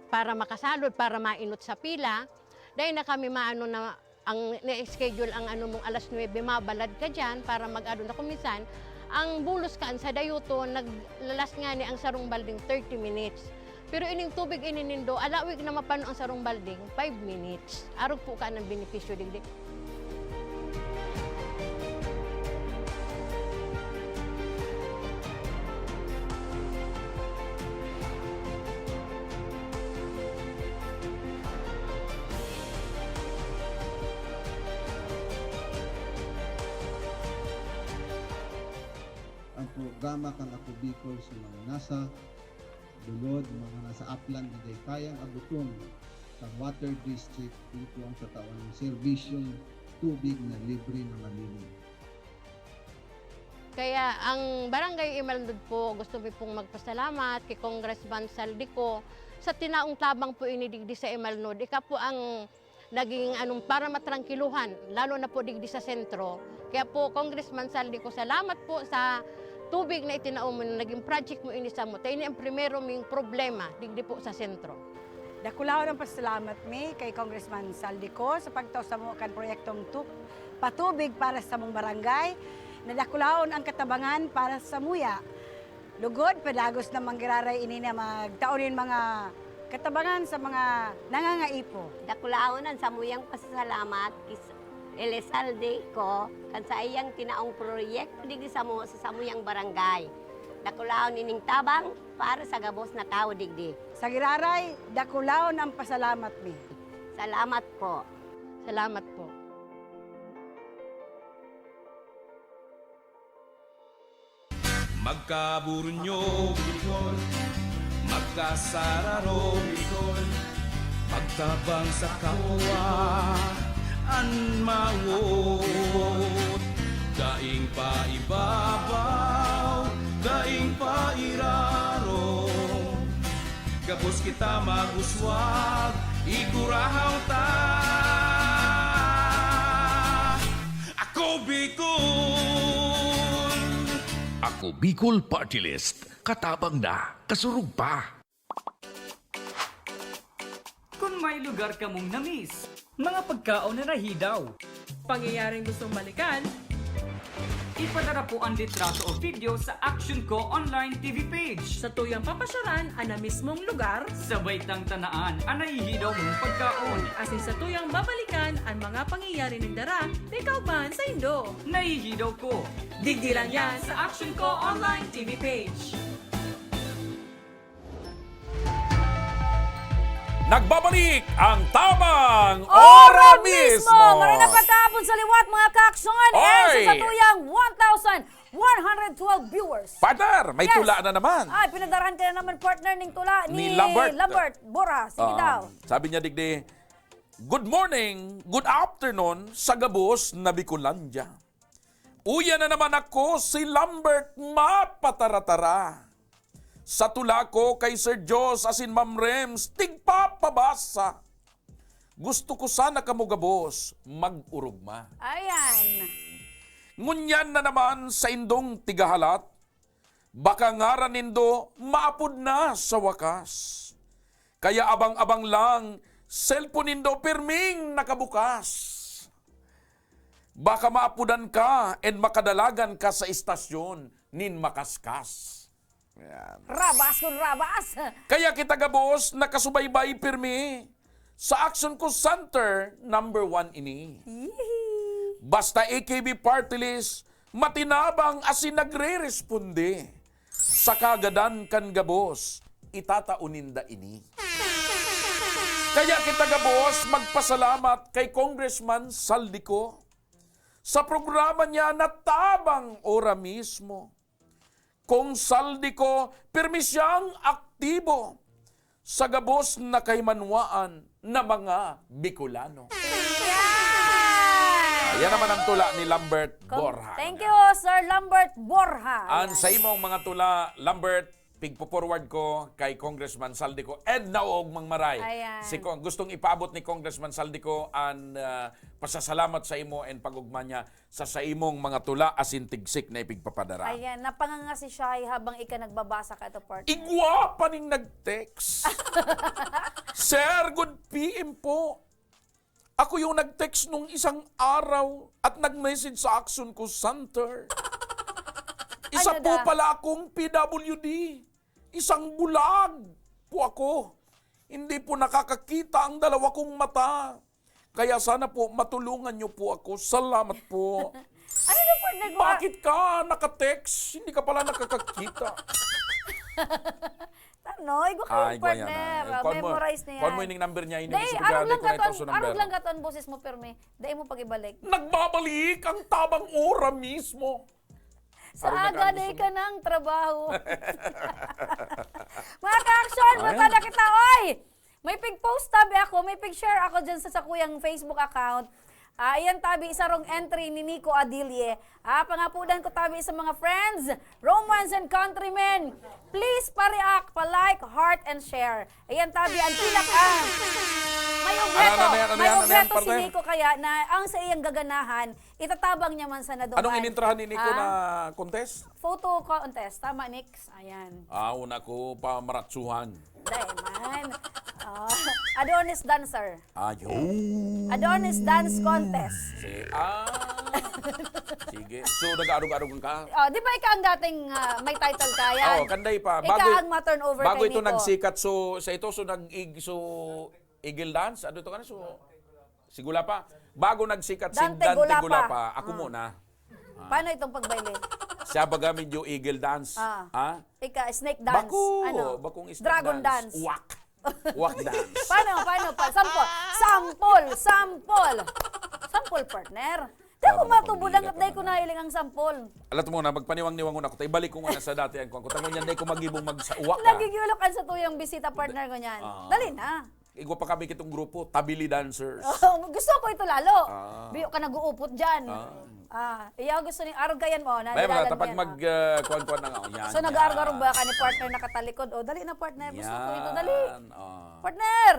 para makasalod, para mainot sa pila. Dai na kami maano na ang na-schedule ang ano mong alas nuebe, mabalad ka diyan para mag-ano na. Kung minsan, ang bulos kaan sa dayoton, naglalas ngani ang sarong balding thirty minutes. Pero ining tubig ini nindo, alawig na mapano ang sarong balding, five minutes. Arog po ka ng benepisyo digdi. Ang programa kan Ako Bicol sa mga nasa lulod, mga nasa aplan na dai kayang abuton kan water district, ito ang tatawan ng serbisyong tubig na libre na malinis. Kaya ang Barangay Imalnod po, gusto mi pong magpasalamat kay Congressman Saldico sa tinaong tabang po ini digdi sa Imalnod. Ika po ang naging anong para matrangkiluhan, lalo na po digdi sa sentro. Kaya po, Congressman Saldico, salamat po sa tubig na itinao mo, na naging project mo ini samo. Ta ini ang primero ming problema digdi po sa sentro. Dakulaon ang pasalamat mi kay Congressman Saldico sa pagtao samo kan proyektong tu-, patubig para sa samong barangay, na dakulaon ang katabangan para samuya. Lugod, padagos na manggiraray ini na magtao nin mga katabangan sa mga nangangaipo. Dakulaon ang samuyang pasasalamat kis Elizalde ko kan sa iyang tinaong proyekto digdi samo sa samuyang barangay. Dakulaon ining tabang para sa gabos na tawo digdi. Sa giraray, dakulaon ang pasalamat mi. Salamat po. Salamat po. Magkaburunyo, Bicol. Magkasararo, Bicol. Magtabang sa kapwa, an mawot. Daing paibabaw, daing pairarom. Gabos kita mag-uswag, igurahaw ta. Ako Bicol! Ako Bicol Party List. Katabang na, kasurog pa. Kung may lugar kamong na-miss, mga pagkaon na nahidaw, pangyayaring gustong balikan, ipadara po ang litrato o video sa Action Co Online T V page. Satuyang papasyaran an na-miss mong lugar. Sabay tang tanaan an nahihidaw mong pagkaon. Asin satuyang babalikan an mga pangyayari nagdara nin kauban saindo. Nahihidaw ko. Digdi lang yan sa Action Co Online T V page. Nagbabalik ang Tabang Ora Mismo! Maray na pagkahapon sa liwat, mga kaaksyon. Oy! Sa satuyang one thousand one hundred twelve viewers. Partner, may Yes. tula na naman. Ay, pinadarahan ka na naman, partner, ning tula ni Ni Lambert. Lambert Bora. Sige Oo. daw. Sabi niya, digdi, "Good morning, good afternoon sa gabos na Bicolandia. Uya na naman ako, si Lambert Mapataratara. Sa tula ko kay Sir Jos asin Ma'am Rems, tigpapabasa. Gusto ko sana kamo gabos mag-urugma." Ayan. Ngunyan na naman saindong tigahalat, baka ngaran nindo maapod na sa wakas. Kaya abang-abang lang, cellphone nindo pirming nakabukas. Baka maapodan ka and makadalagan ka sa istasyon nin makaskas. Yan. Rabas kun rabas! Kaya kita gabos nakasubaybay pirmi sa Action Ko Center number one ini. Yee! Basta A K B Party List, matinabang asin nagre-responde. Sa kagadan kan gabos, itatao ninda ini. Kaya kita gabos magpasalamat kay Congressman Saldico sa programa niya na tabang ora mismo. Kung Saldico, pirmi siyang aktibo sa gabos na kahimanwaan na mga Bicolano. Yan! Yan naman ang tula ni Lambert Con- Borja. Thank you, Sir Lambert Borja. Ang Ayan. sa imong mga tula, Lambert, pigpo-forward ko kay Congressman Saldico and Naog Mangmaray. Ayan. Si Con- gustong ipaabot ni Congressman Saldico ang ah, pasasalamat sa imo and pag-ugma niya sa sa imong mga tula asin tigsik na ipigpapadara. Ayan, napangangasi siya ay habang ika nagbabasa ka ito, partner. Igwa pa ning nag-text. Sir, good P M po. Ako yung nag-text nung isang araw at nag-message sa Action Ko Center. Isa Ano po daw? Pala akong P W D. Isang bulag po ako. Hindi po nakakakita ang dalawa kong mata. Kaya sana po matulungan niyo po ako. Salamat po. Ano yung partner ko? Bakit ka naka-text? Hindi ka pala nakakakita. Ano? Igwa kayo, Ay, igwa yan, partner. ah. Kuwan mo, Memorize na yan. kuwan mo yung number niya, ini Dahil, gusto ko arog gadi lang ko na katon, ito sa arog number. Lang katon boses mo, pirmi. Dahil mo pag-ibalik. Nagbabalik ang tabang ora mismo. Sa Arog lang aga katon na boses ka mo. Ng trabaho. Mga ka-action, Ay. Mata na kita, oy! May pig-post tabi ako, may pig-share ako dyan sa sakuyang Facebook account. Ah, ayan tabi, isa rong entry ni Nico Adilye. Ah, pangapudan ko tabi sa mga friends, Romans and countrymen. Please pa-react, pa-like, heart, and share. Ayan tabi, ang pinaka... May Ano, obheto, ano yan, ano may yan, ano yan, obheto si partner? Nico kaya na ang sa iyang gaganahan, itatabang niya man sa naduman. Anong inintrahan ni Nico Ah, na contest? Photo contest. Tama, Nix? Ayan. Ah, una ko pa maratsuhan. Dahil man. Ah, Adonis Dancer. Ayo. Adonis Dance Contest. Si, ah. Sige. So, nag-aarog-arog ka? Oh, di ba ikaw ang dating ah, may title ka yan? Oo, kanday pa. Ikaw ang ma-turn over Bago kay ito Nico. Nagsikat, so, sa ito, so, nag-ig, so, Eagle Dance? Ano ito ka na? So, si Gulapa? Bago nagsikat si Dante Dante Gulapa. Gulapa, ako Ah. Muna. Paano itong pagbaile? Siya baga medyo Eagle Dance. Ah. Ha? Ika, snake dance. Bako! Ano? Bakong snake Dragon dance. Uwak! Uwak dance. Paano, paano? Pa? Sample. Sample. Sample. Sample, partner. Di Tama ko na, matubo pagdila lang at ka dahil ko naman. Nahiling ang sample. Alam mo na, magpaniwang-niwangon ako. Tayo, balik ko nga na sa dati ang kuwan ko. Tango niyan, dahil ko magibong magsauwak ka. Nagigilok ang sa tuyang bisita partner ko niyan. Ah. Dali na. Igwa pa kami kitong grupo, Tabili Dancers. Oh, gusto ko ito lalo. Ah. Biyo ka nag-uupot dyan. Ah. Ah, iya gusto ni arog kayan mo. Na, May mga nilalan tapag mo yan, mag oh. Uh, kuwan-kuwan na nga. Yan, So, yan. nag-aarog-arog ba ka ni partner nakatalikod? O, dali na partner. Gusto ko ito. Dali. Yan, oh. Partner!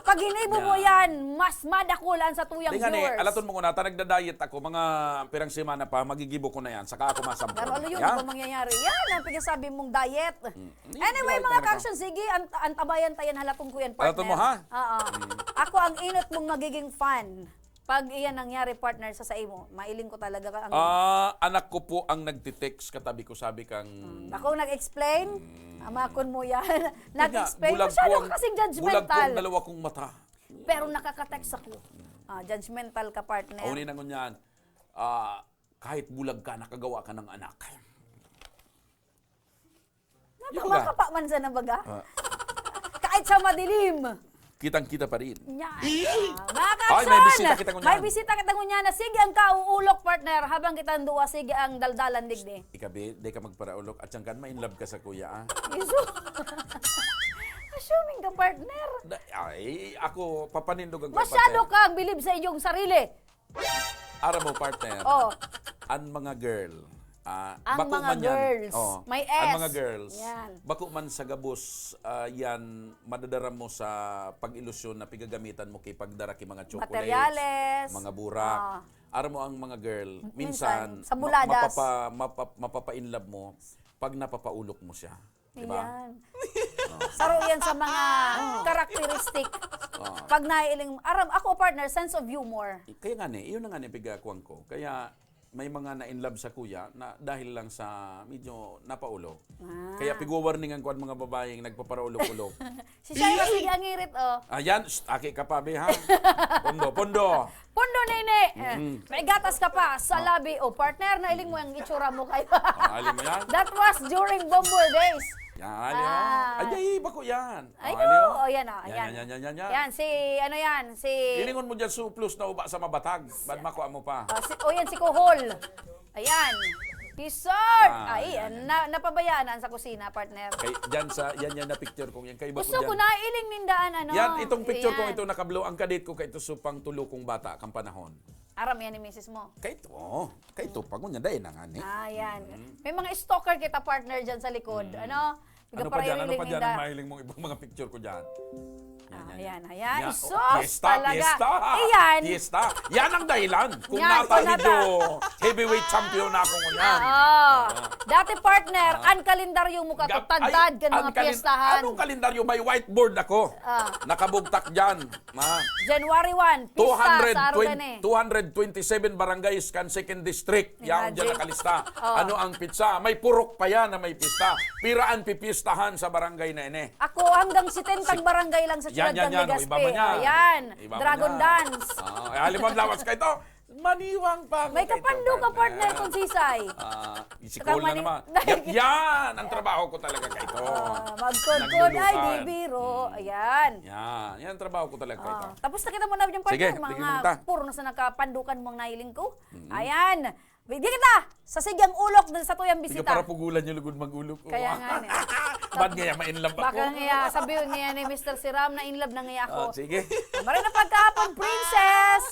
Pag ginibo mo Yan. Yan, mas madakulan sa tuyang Di nga ni, viewers. Alaton mo ko na, ta nagda-diet ako, mga pirang semana pa, magigibo ko na yan, saka ako masampol. Pero ano yun, Yan. Ano mangyayari? Yan ang pinasabi mong diet. Hindi, Anyway, hindi mga ko ka-action, sige, an- antabayan tayo halaton ko yan, partner. Alaton mo, ha? Oo. Ako ang inot mong magiging fan. Pag iyan nangyari, partner, sa sa imo, mailing ko talaga ka ang... Ah, anak ko po ang nagtitext katabi ko, sabi kang... Ako nag-explain? Amakon mo yan. Nag-explain. Bulag Masyado po ang- ka kasing Bulag po judgmental. Ang dalawa kong mata. Pero nakaka-text ako. Ah, judgmental ka, partner. Auni na ngunyan, ah, kahit bulag ka, nakagawa ka ng anak. Napakapa man sa nabaga. Ah. Kahit sa madilim. Kitang-kita pa rin. Yan. Ah, mga Ay, may ka-action! bisita kita ngunyan. May bisita kita ngunyan na sige ang kauulok, partner. Habang kita duwa, sige ang daldalan, digdi. Ikabi, di ka magparaulok. At siyang kan, ma-in love ka sa kuya, ah. Iso. Assuming ka, partner. Da- Ay, ako, papanindogan ko. Masyado partner. Kang bilib sa iyong sarili. Aram mo, partner. Oh. Ang mga girl. Ah, Ang bako mga man yan. Girls. Oh, May ang S. mga girls. Yan. Bako man sa gabos, ah, yan, madadara mo sa pag-ilusyon na pigagamitan mo kay pagdara ki mga chocolates, Materyales. Mga burak. Ah. Aram mo ang mga girl, Minsan, minsan, sa ma- buladas. mapapa, mapa, mapapa-in love mo pag napapaulok mo siya. Di ba? Yan. Saro yan sa mga characteristic. Oh. Pag nailing, aram, ako partner, sense of humor. Kaya nga ni, iyon na nga ni pigakuan ko. Kaya may mga na-in love sa kuya na dahil lang sa medyo napaulog. Ah. Kaya pigwawarningan ko ang mga babaeng nagpaparaulo-ulo. Si Shaira, sige, ang ngirit, oh. Ayan, shh, aki ka pa, be, ha? Pondo, pondo. Pondo, nene. Mm. May gatas ka pa sa labi. Oh, partner, nailing mo ang itsura mo kayo. Ah, alam mo yan? That was during Bombo days. Yan, alam mo? Ah. Ay, ay, iba ko yan. Ay, oh, alam mo? Oh, yan, oh, Yan, yan. yan, yan, yan, yan, yan. Yan, si, ano yan, si Ilingon mo dyan, suplos na uba sa mabatag. Bad makua mo pa. Oh, si, oh, yan, si Kuhol. Ayan. Dessert! Ah, Ay, yan, yan. na, napabayaan na sa kusina, partner. Kay, dyan sa, yan, yan na picture kong yan. Kaiba ko Gusto ko dyan. nailing nindaan, ano? Yan, itong picture kong Ayan. ito, nakablo, ang kadit ko kay ito, supang tulo kong bata, kang panahon. Aram yan ni misis mo? Kay ito, oh, kay ito, pa ko niya, dahil na nga ni. Ah, yan. Mm. May mga stalker kita, partner, dyan sa likod. Mm. Ano? Ano pa dyan? Ano Pigaparairiling pa dyan ang ninda. mahiling mong ibang mga picture ko dyan? Yan, Ah, yan, yan, yan. ayan. Yan. Oh, Sus, piyesta, talaga. piyesta. Ayan. Piyesta. Yan ang dahilan kung Yan, nata kung nata- medyo heavyweight champion na ako ngunyan. Oo. Ah. Dati, partner, Ah. ang kalendaryo mo ka, Gap-, tagdad ay, ka ang mga kalin-, piyestahan. anong kalendaryo? May whiteboard ako. Ah. Nakabugtak dyan. Ma. January one, pista sa Arugane. Two hundred twenty, two hundred twenty-seven barangays kan second district. Yaon dyan Imagine. nakalista. Oh. Ano ang pizza? May purok pa yan na may pista. Pira ang pipistahan sa barangay na ini? Ako, hanggang setenta Si-, barangay lang sa yan, siyudad yan, ng yan. O, Legazpi. iba man yan. Ayan. Iba man Dragon yan. dance. Ah, eh, halimbawa, lawas ka ito. Maniwang pa ako May kay kapando ka, Tupper. partner, kung sisay. Ah, si Saka Cole na mani- naman. Yan, yan ang trabaho ko talaga kay ito. Ah, magkudkod ay Naglulukan. di biro. Mm. Ayan. Yan, yan ang trabaho ko talaga kay ito. Ah, tapos nakita mo na yung Sige, partner, tignan mga mo ta. puro na sa nakapandukan mong nahiling ko. Mm. Ayan. Di kita, sa sigyang ulok dun sa tuyang Sige, bisita. para pugulan yung lugod mag-ulok. Kaya nga, eh. Ba't nga yan? Ma-in love ako? Baka nga, sabihin nga ni Mister Siram na in love na nga ako. Oh, sige. Maray na pagkahapon, princess!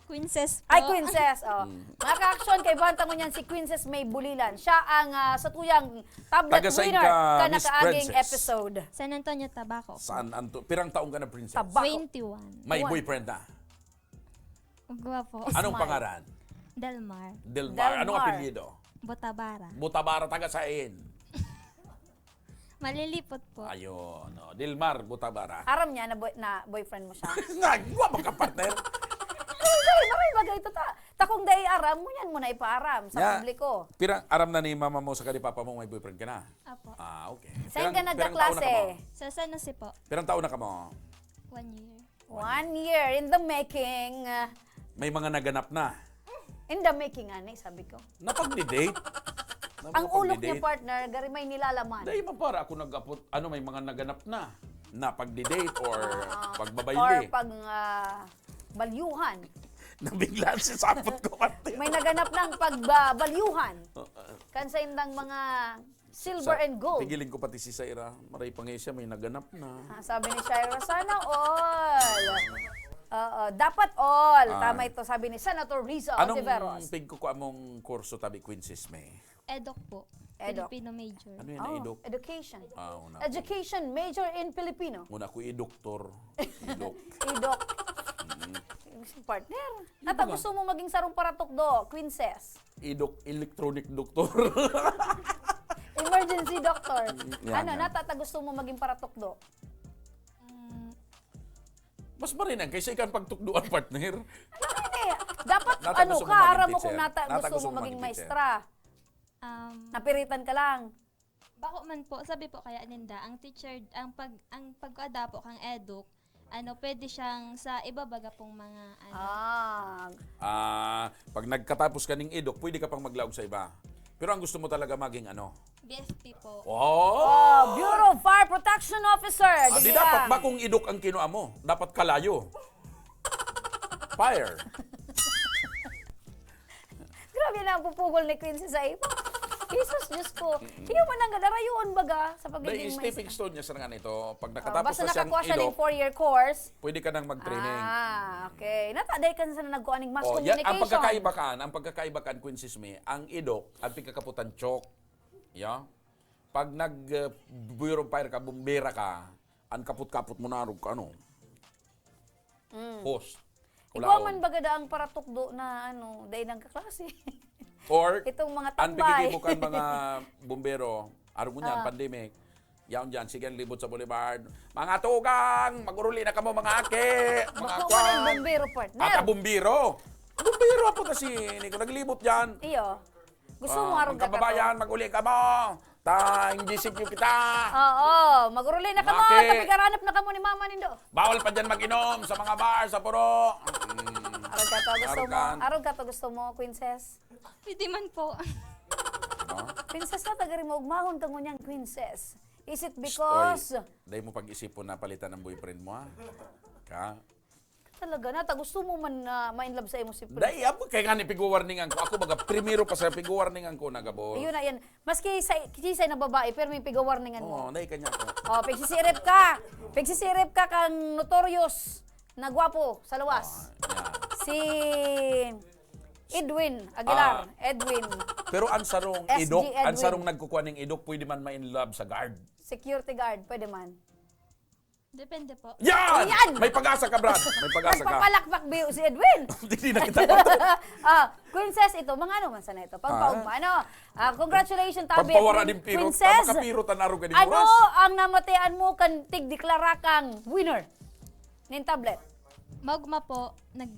Queenses po. Ay, queenses, oh. Mm. Mga ka-action, kaibahan ta ngunyan si Queenses May Bulilan. Siya ang, ah, sa tuyang tablet Taga saan winner ka, ka Miss nakaaging Princess? episode. San Antonio, Tabaco. San Anto-, pirang taong ka na, Princess? Tabaco. Twenty-one. May One. boyfriend na? Guwapo. Anong Smile. pangaran? Delmar. Delmar. Anong Delmar. apelyido? Botabara. Botabara, taga saan? Malilipot po. Ayun, no. Dilmar Butabara. Aram niya na boy-, na boyfriend mo siya? Nagwa, magka-partner. Ay, dali, maray bagay ito ta. Takong dai aram, ngunyan mo na ipaaram sa Ya, publiko. Pirang aram na ni mama mo saka ni papa mo may boyfriend ka na? Apo. Ah, okay. Saan Pirang, ka pirang taon na nagkaklase? kamo? Sa San Jose po. Pirang taon na kamo? One year. One year in the making. May mga naganap na. In the making, ani, sabi ko. Napagdi-date. Ang ulok niya, Napagdi-date. partner, gari may nilalaman. Dahil man para ako nag-apot, ano, may mga naganap na. Napagdi-date or Ah, pagbabayle. or pag, ah, balyuhan. Nabigla si sapot ko, partner. May naganap ng pagbabalyuhan. Oo. Kan sa indang mga Silver Sa, and gold. Pigiling ko pati si Shaira. Maray pa nga siya, may naganap na. Ah, sabi ni Shaira, "Sana all." Oo, dapat all. Ah. Tama ito, sabi ni Senator Risa Anong Ontiveros. pigkukua mong kurso, tabi, Queenses May? Eduk po. Eduk. Filipino major. Ano yan, Oh, eduk? education. Ah, una ko. Education major in Filipino. Una ko, idoktor. Idok. Idok. Mm. Partner, Ano nata ba? gusto mo maging sarong paratukdo, Queenses? Idok, electronic doctor. Emergency doctor. Yan, Ano, yan. natata gusto mo maging paratukdo? Mm. Mas marinang kaysa ikaw ang pagtukdoan, partner. Ano, hindi. Dapat, Nata ano gusto mo ka, maging aram mo kung teacher. nata Nata gusto gusto mo mo maging maging teacher. maestra. Um, Napiritan ka lang. Bako man po, sabi po kaya ninda, ang teacher, ang pag-, ang pagkadapo kang eduk, ano, pwede siyang sa iba baga pong mga, ano. Ah. Ah, pag nagkatapos ka ning idok, pwede ka pang maglaog sa iba. Pero ang gusto mo talaga maging ano? B F P po. Oh! Oh, Bureau of Fire Protection Officer. Ah, di Dali dapat lang. ba kung idok ang kinuha mo? Dapat kalayo. Fire. Grabe na ang pupugol ni Queen sa iba. Jesus, Diyos ko. Mm-mm. Iyo man ang gadarayoon baga sa Dahil pagiging stepping maestra. stone niya sa nga nito. Pag Ah, nakatapos basta na siyang nakakuha siya ng idok, four-year course. pwede ka nang mag-training. Ah, okay. Nataday ka na sana nagkuha ng mass Oh, yan, ang communication. pagkakaiba kan, ang pagkakaiba kan, Queen Sisme, ang idok, ang pagkakaputan chok. Yeah? Pag nag, uh, Bureau of Fire ka, bumbera ka, ang kaput-kaput mo narog ka, ano? Mm. Host. Ikaw Kulaon. man baga daang paratukdo na, ano, dai nang kaklase. Or, Itong mga ang tambay. pigigin mo kan mga bumbero, arog mo niyan, Ah. pandemic, yaon dyan, sige ang libot sa boulevard. Mga tugang, maguruli na kamo, mga aki, mga Bako man ang kwan. bumbero, partner. Ata bumbero. Bumbero po kasi, Nico, naglibot dyan. Iyo. Gusto mo Ah, arog mga ka kababayan, to? Mag-uli ka mo. Tang G C Q kita. Oo, maguruli na kamo. Bakit? Tapigaranap na kamo ni mama nindo. Bawal pa dyan mag-inom sa mga bar, sa puro. Mm. Arog ka to, gusto Arog mo. Ka. Arog ka to, gusto mo, Quinces? Pwede man po. No? Princess na, tagari mo, ugmahon ka ngunyan, Quinces. Is it because... Oy, dahil mo pag-isipon na palitan ng boyfriend mo, ha? Ka? Talaga na, ta gusto mo man na ma-in love sa imo si Prince. Dai, abo, kaya nga ni pigwawarningan ko. Ako baga, primero pa sa pigwawarningan ko, nagabol. Ayun na yan. Maski sa kisay na babae, pero may pigwawarningan mo. Oo, dai kanya ko. Oh, pigsisirip ka. Pigsisirip ka kang notorious na gwapo sa lawas. Oh, yeah. Si Edwin Aguilar. Ah, Edwin. Pero ang sarong S G idok, Edwin. Ang sarong nagkukuha ng idok, pwede man ma-in love sa guard. Security guard, pwede man. Depende po. Yan! Yan! May pag-asa ka, Brad. May pag-asa ka. Nagpapalakpak ba yung si Edwin? Hindi na kita patay. Ah, Quinces ito. Mga ano man sana ito? Pagpaugma, ano? Ah, congratulations, tabi. Pagpawara din piro. Princess, Tama ka piro, tanaro ka di ano oras. Ang namatian mo kan tigdeklara kang winner? Nin tablet. Magma po, nag...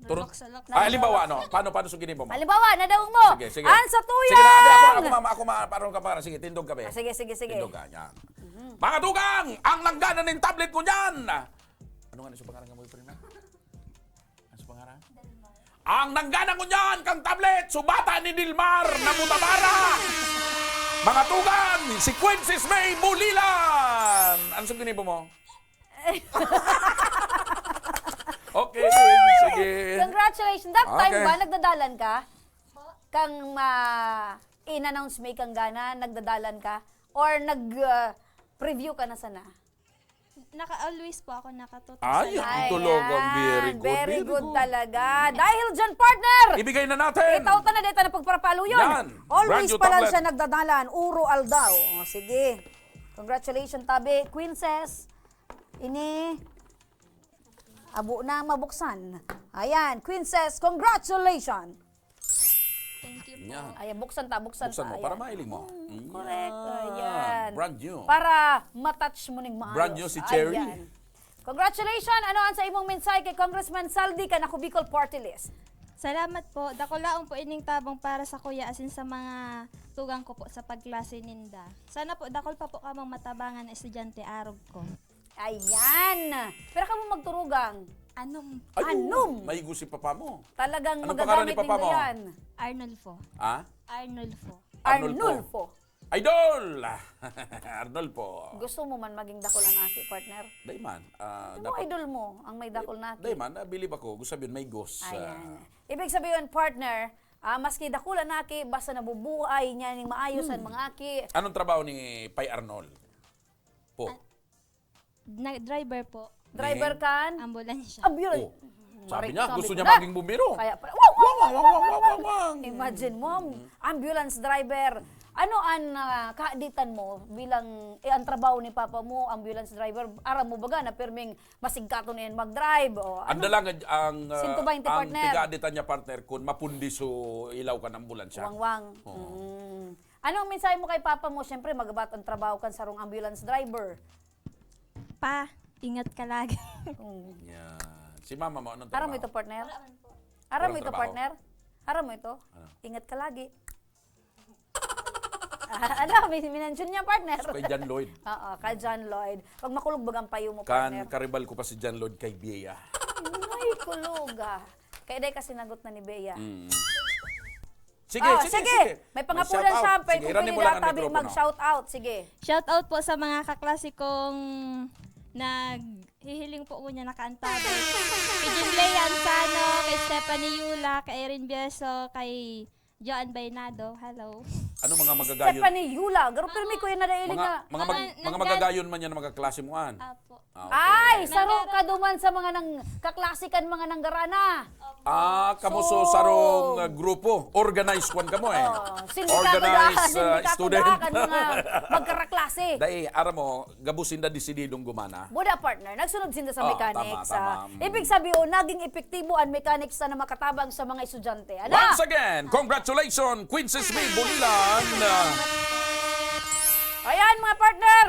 Turun- Ay, halimbawa, ano? Paano, paano sa ginibo mo? Halimbawa, nadaong mo. Sige, sige. Ang sa tuyang! Sige na, ako, ako, mama, ako, mama, parang ka para. Sige, tindog ka, be. Ah, sige, sige, sige. Tindog ka, yan. Mga tugang, ang langgana nin tablet ko niyan! Ano nga na sa pangaran ng boyfriend mo? Ano sa pangaran? Ang langgana ko niyan kang tablet, subata ni Dilmar na butabara! Mga tugang, si Quincy's May Bulilan! Ano sa ginibo mo? Okay, sige. Congratulations. That time Okay. ba, nagdadalan ka? Kang ma in-announce may kang gana, nagdadalan ka? Or nag-preview ka na sana? Naka-always po ako nakatutok sa Ay, live. ang tulog ang very Ayan, good, very very good good. talaga. Dahil dyan, partner! Ibigay na natin! Itaw ta na, dito na pagparapaluyon. Yan. Always Brand new pa lang tablet. Siya nagdadalan, uro aldaw. O, sige. Congratulations, tabi. Quinces, ini, abo na mabuksan. Ayan, Quinces, congratulations! Thank you po. Yan. Ayan, buksan ta, buksan Buksan ta. Mo para Ayan. Mahiling mo. Mm, Yan. Correct. Ayan. Brand new. Para matouch mo ning maayos. Brand new si Cherry. Ayan. Congratulations! Ano ang sa imong mensahe kay Congressman Saldi kan Ako Bicol Party List? Salamat po. Dakulaon po ining tabang para sa kuya asin sa mga tugang ko po sa pagklase ninda. Sana po dakol pa po kamong matabangan na estudyante arog ko. Ayan! Pero kamo magturugang. Anom. Ay, Anom. May gusi papa mo. Talagang Anong pangalan ni magagamit papa nindo mo? Yan. Arnulfo. Ha? Arnulfo. Arnulfo. Idol! Arnulfo. Gusto mo man maging dakul ang aki, partner? Dayman. Uh, Ano dapat, idol mo ang may dakul na aki? Dayman, uh, believe ako. Gusto sabihin, may ghost. Ayan. Uh, Ibig sabihin, partner, uh, maski dakul ang aki, basta nabubuhay niya ning maayos hmm. Ang mga aki. Anong trabaho ni Pay Arnol? Po. Uh, Nag-driver po. Driver kan? Ambulansya. Ambulance. Oh. Sabi niya, gusto niya maging bumbero. Kaya pala, wang, wang, wang, wang, wang, wang. Imagine mo, ambulance driver. Ano ang uh, kaaditan mo bilang, eh, ang trabaho ni papa mo, ambulance driver, aram mo baga na pirming masigkaton yan mag-drive? O, ano? Ang dalang, ang, uh, ang tigaaditan niya, partner, kung mapundi so ilaw kan ambulansya. Wang-wang. Oo. Mm. Anong mensahe mo kay papa mo? Siyempre, magabat ang trabaho kan sarong ambulance driver. Pa, ingat ka lagi. Mm. Yan. Si mama mo, anong trabaho? Aram mo ito, partner? Aram mo ito, partner? Aram mo ito? Ano? Ingat ka lagi. Ah, ano, may minention niya, partner? Kay John Lloyd. Oo, kay John Lloyd. Pag makulog bagang payo mo, partner. Kan karibal ko pa si John Lloyd kay Bea. Ay, kulog ah. Kaya dahil kasi nagot na ni Bea. Mm. Sige, oh, sige, sige, sige. May pangapunan siya, pwede kung pwede na tabi mag-shout out. Sige. Shout out po sa mga kaklase kong naghihiling po niya nakaantabay. Kay Jinley Ansano, kay Stephanie Yula, kay Erin Bieso, kay Joan Bainado. Hello. Ano mga magagayon? Stephanie Yula. Garo pirmi ko yan na nailing mga, na. Mga, mag, mga, mga magagayon man yan, mga kaklase mo, an? Apo. Ah, okay. Ay, saro ka duman sa mga nang kaklasikan, mga nanggarana. Ah, kamo so sarong uh, grupo, organized one kamo eh. Oh, organized uh, student. Mga magkaraklase. Dai, ara mo, gabos sinda desididong gumana. Buda partner, nagsunod sinda sa oh, mechanics. Tama, tama. Mm. Ibig sabihin, naging epektibo ang mechanics na makatabang sa mga estudyante. Ano? Once again, congratulations, Quinces May Bulilan. Ayan, mga partner.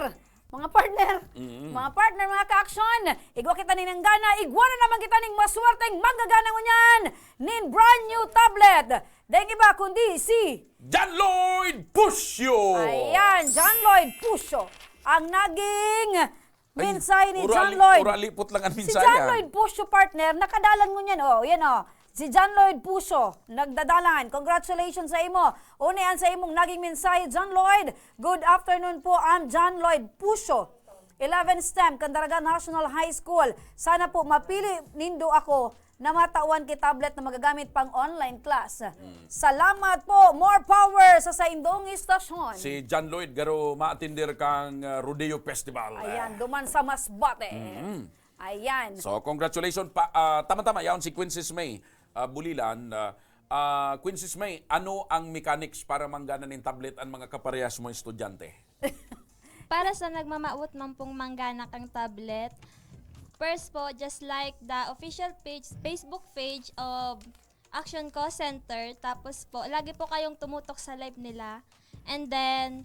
Mga partner, Mm. mga partner, mga ka-aksyon, igwa kita nin gana, igwa na naman kita ning maswerteng manggagana ngunyan nin brand new tablet. Daing iba kundi si John Lloyd Pusyo! Ayan, John Lloyd Pusyo. Ang naging Ay, mensahe ni ura John li-, Lloyd. Ura lipot lang ang Si mensahe, John ah. Lloyd Pusyo, partner, nakadalan ngunyan, oh, yan, oh. Si John Lloyd Pusyo, nagdadalan. Congratulations sa imo. Uni an sa imong naging mensahe, John Lloyd. Good afternoon po, I'm John Lloyd Pusyo, eleven stem, Candaragan National High School. Sana po mapili nindo ako na matawan ki tablet na magagamit pang online class. Mm. Salamat po. More power sa saindong istasyon. Si John Lloyd, garo maatender kang, uh, Rodeo Festival. Ayan, duman sa Masbate. Mm. Ayan. So, congratulations pa, ah, tama-tama, yaon si Quincy May, ah, Bulilan. Ah, ah, Quincy May, ano ang mechanics para manggana nin tablet ang mga kaparehas mo estudyante? Para sa nagmamawot man pong manggana kang tablet, first po, just like the official page, Facebook page of Action Call Center. Tapos po, lagi po kayong tumutok sa live nila. And then,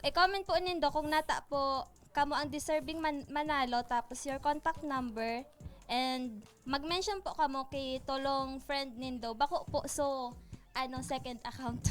i-comment po nindo kung nata po kamo ang deserving man-, manalo, tapos your contact number, and mag-mention po kamo ki tolong friend nindo. Bako po, so, ano, second account.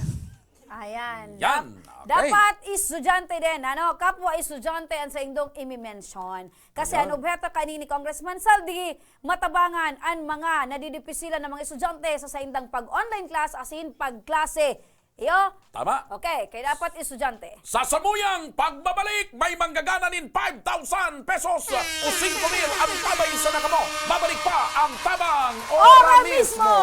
Ayan. Yan. Dap-, Okay. dapat estudyante din, ano? Kapwa estudyante ang saindong imi-mention. Kasi Ayan. ang obheto kaini ni Congressman Saldi, matabangan ang mga nadidipisilan ng mga estudyante sa saindang pag-online class, as in pagklase. Iyo? Tama. Okay, kaya dapat estudyante. Sa samuyang pagbabalik, may manggagana nin five thousand pesos o singko mil ang tabay sa nakamo. Babalik pa ang Tabang Ora Ora mismo! mismo!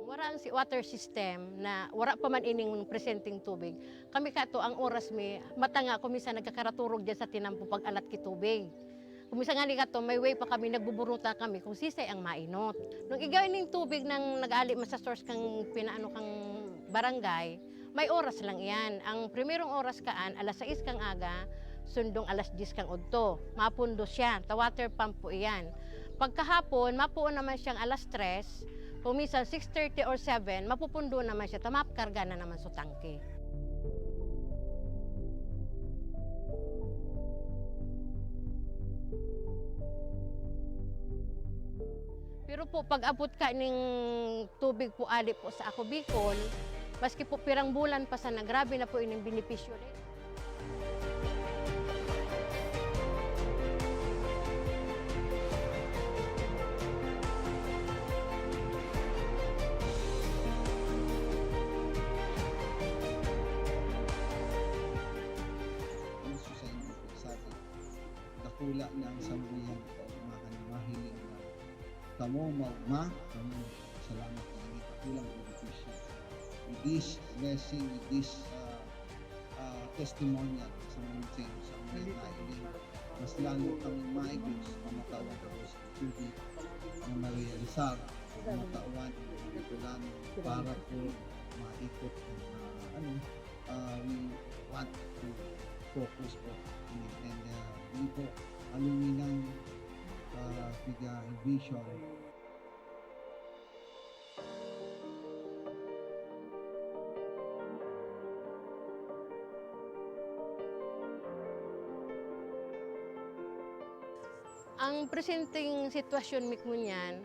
Wara ang si-, water system na wara pa man ining presenteng tubig. Kami kato, ang oras mi, mata nga, kung minsan nagkakaraturog diyan sa tinampo pag-alat ki tubig. Kung minsan nga ni kato, may way pa kami, nagbuburuta kami kung sisay ang mainot. Nung igwa ining tubig nang nag-ali man sa source kang pinaano kang barangay, may oras lang iyan. Ang primerong oras kaan, alas sais kang aga, sundong alas dyes kang udto. Mapundo siya, ta water pump po iyan. Pagkahapon, mapuon naman siyang alas tres, kung minsan six thirty or seven, mapupundo naman siya, ta makarga na naman sa tangke. Pero po, pag-abot ka ning tubig po, ali po sa Ako Bicol, maski po pirang bulan pa sana, grabe na po ining benepisyo din. Ang susayin ko sa atin, dakula na ang samuyang kaumahan na mahiling na kamo maogma, kamo salamat na ini kakulang benepisyo. With this blessing, with this, ah, ah, testimonial sa mga Muslims, sa mga nailing, mas lalo kami maigos, mamatawan ko sa tubig na marealisar, mamatawan ang Bicolano para po maikot ang, ah, ano, ah, we want to focus po. And, uh, yun po, aluminum, uh, piga vision. Ang presenteng sitwasyon mi ngunyan,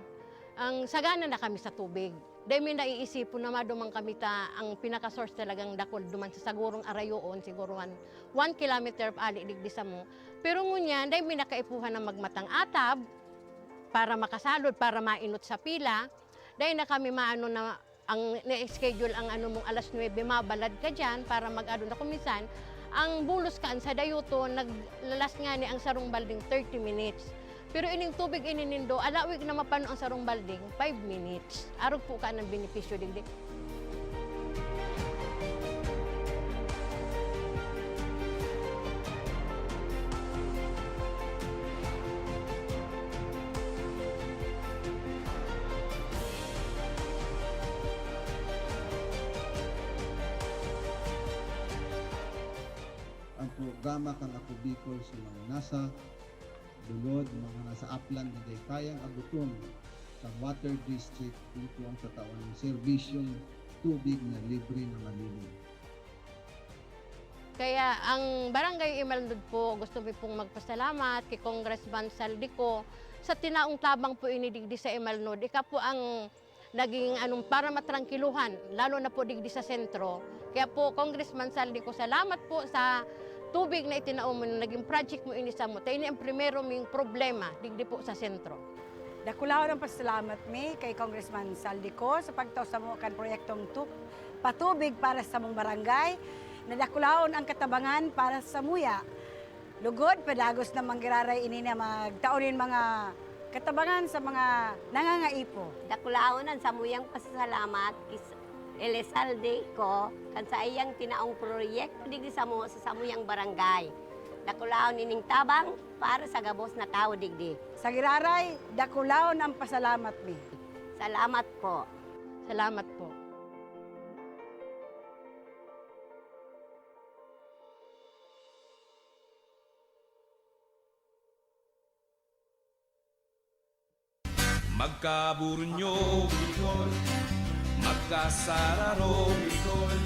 ang sagana na kami sa tubig. Dai mi naiisipon na maduman kami ta ang pinaka-source talagang dakul duman sa sagurong arayoon, siguro one, one kilometer ali digdi samo. Pero ngunyan, dai mi nakaipuhan na magmatang atab para makasalod, para mainot sa pila. Dai na kami maano na ang na-schedule ang ano mong alas nuebe, mabalad ka diyan para mag-ano na. Kung minsan, ang bulos kaan sa dayuton, naglalas ngani ang sarong balding thirty minutes. Pero ining tubig ini nindo, alawig na mapano ang sarong balding, five minutes. Arog po ka ng benepisyo digdi. Ang programa kan Ako Bicol sa mga nasa lulod, mga nasa upland na dai kayang abuton kan water district, ito ang tatawan ng serbisyong tubig na libre na malinis. Kaya ang Barangay Imalnod po, gusto mi pong magpasalamat kay Congressman Zaldy Co sa tinaong tabang po ini digdi sa Imalnod. Ika po ang naging anong, para matrangkiluhan, lalo na po digdi sa sentro. Kaya po, Congressman Zaldy Co, salamat po sa tubig na itinao mo, na naging project mo ini samo. Ta ini ang primero ming problema digdi po sa sentro. Dakulaon ang pasalamat mi kay Congressman Zaldy Co sa pagtao samo kan proyektong tu-, patubig para sa samong barangay. Nadakulaon ang katabangan para sa muya. Lugod, padagos na manggiraray ini na magtao nin mga katabangan sa mga nangangaipo. Dakulaon ang samuyang pasasalamat kis Elizalde Co kan saiyang tinaong proyekto digdi samo sa samuyang barangay. Dakulaon ining tabang para sa gabos na tawo digdi. Sa giraray, dakulaon ang pasalamat mi. Salamat po. Salamat po. Magkaburunyo, Bicol. Magkasararo, Bicol.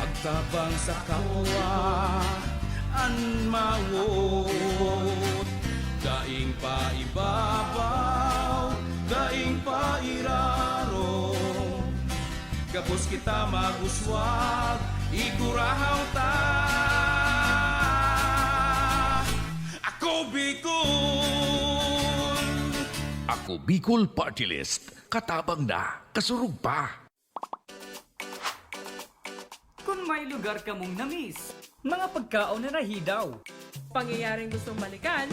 Magtabang sa kapwa, an mawot. Daing paibabaw, daing pairarom. Gabos kita mag-uswag, igurahaw ta. Ako Bicol! Ako Bicol Party List. Katabang na, kasurog pa. Kun may lugar kamong na-miss, mga pagkaon na nahidaw, pangyayaring gustong balikan,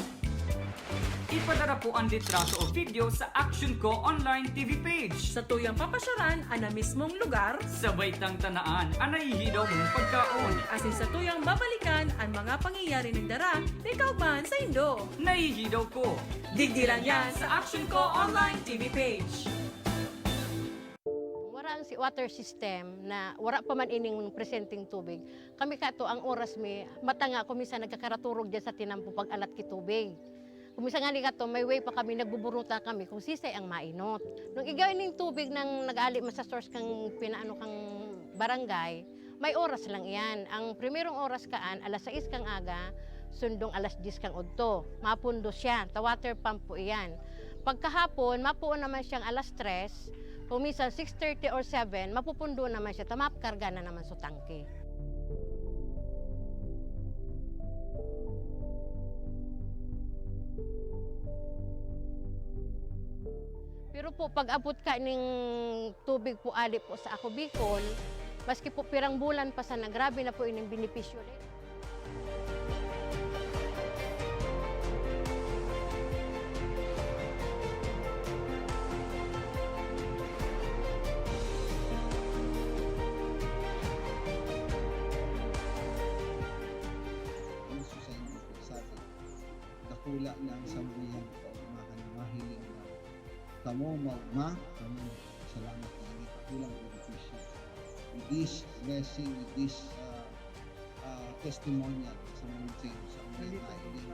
ipadara po an litrato o video sa Action Co Online T V page. Satuyang papasyalan an na mismong lugar. Sabay tang tanaan an nahihidaw mong pagkaon. Asin satuyang babalikan an mga pangyayari nagdara ni kaugmahan saindo. Nahihidaw ko. Digdi lang yan sa Action Co Online T V page. Wara ang si-, water system na wara pa man ining presenteng tubig. Kami kato, ang oras mi, matanga, kung minsan nagkakaraturog diyan sa tinampo pag-alat ki tubig. Kung minsan ngani kato, may way pa kami, nagbuburuta kami kung sisay ang mainot. Nung igwa ning tubig nang nag-aali man sa source kang pinaano kang barangay, may oras lang iyan. Ang primerong oras kaan, alas sais kang aga, sundong alas dyes kang udto. Mapundo siya, ta water pump po iyan. Pagkahapon, mapuon naman siyang alas tres, kung minsan six thirty or seven, mapupundo naman siya, ta makarga na naman sa tangke. Pero po, pag-abot ka ning tubig po ali po sa Ako Bicol, maski po pirang bulan pa sana, grabe na po ining benepisyo. Ang susay mo, sabi, dakula na ang samuyang kaugmahan na mahiling na kamo maugma, kamo salamat na ini, dakulang benepisyo. With this blessing, with this, ah, ah, testimonial sa mga sa mga nailing,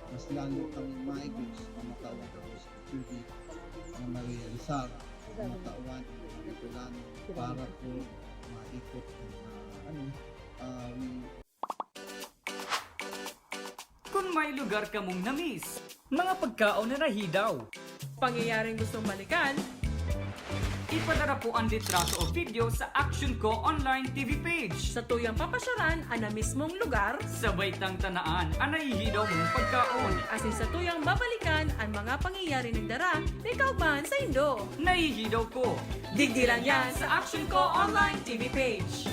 mas lalo kami maigos na makawan sa tubig na marealisar, na makawan ang mga Bicolano para po maikot ang, ah, ano, ah, we Kun may lugar kamong na-miss, mga pagkaon na nahidaw, pangyayaring gustong balikan, ipadara po an litrato o video sa Action Co Online T V page. Satuyang papasyalan an na mismong lugar. Sabay tang tanaan an nahihidaw mong pagkaon. Asin satuyang babalikan an mga pangyayari nagdara ni kaugmahan saindo. Nahihidaw ko. Digdi lang yan sa Action Co Online T V page.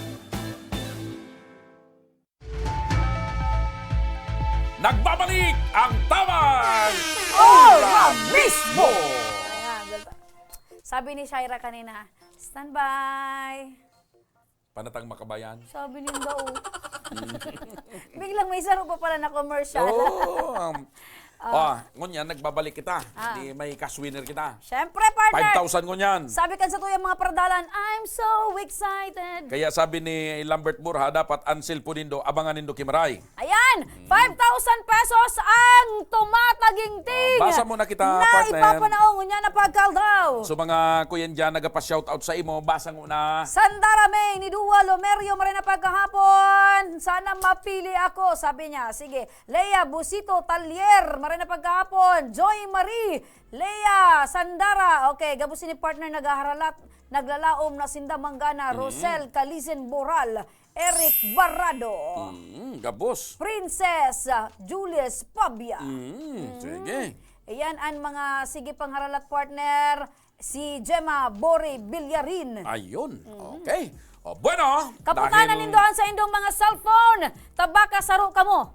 Nagbabalik ang Tabang Ora Mismo! Ayan, well, sabi ni Shaira kanina, "Standby." Panatang makabayan. Sabi ninda, oh. Biglang may saro pa pala na commercial. Oo, um, Ah. Ah, ngunyan, nagbabalik kita. Ah. Di may cash winner kita. Siyempre, partner. Five thousand ngunyan. Sabi kan satuyang mga pardalan, "I'm so excited." Kaya sabi ni Lambert Borja, dapat an cellphone nindo, abangan nindo ki Maray. Ayan! Five thousand pesos ang tumataginting Ah, basa mo na kita, na partner. Ipapanaong niya na pagkaldaw. So, mga kuyan dyan, nagapa-shoutout sa imo, basa mo na. Sandara May ni Dua Lomerio, maray na pagkahapon. Sana mapili ako, sabi niya. Sige. Lea Busito Talier, maray na pagkahapon. Joy Marie, Lea Sandara. Okay, gabos ni partner naghaharalat. Naglalaom na sinda manggana. Mm. Rosel Calizen Boral. Eric Barrado. Mm, gabos. Princess, ah, Julius Pabia. Mm, sige. Ayan ang mga sige pangharalat partner, si Gemma Bori Villarin. Ayun. Mm. Okay. O, bueno, Kaputanan dahil nindo an saindong mga cellphone. Tabaka saro kamo.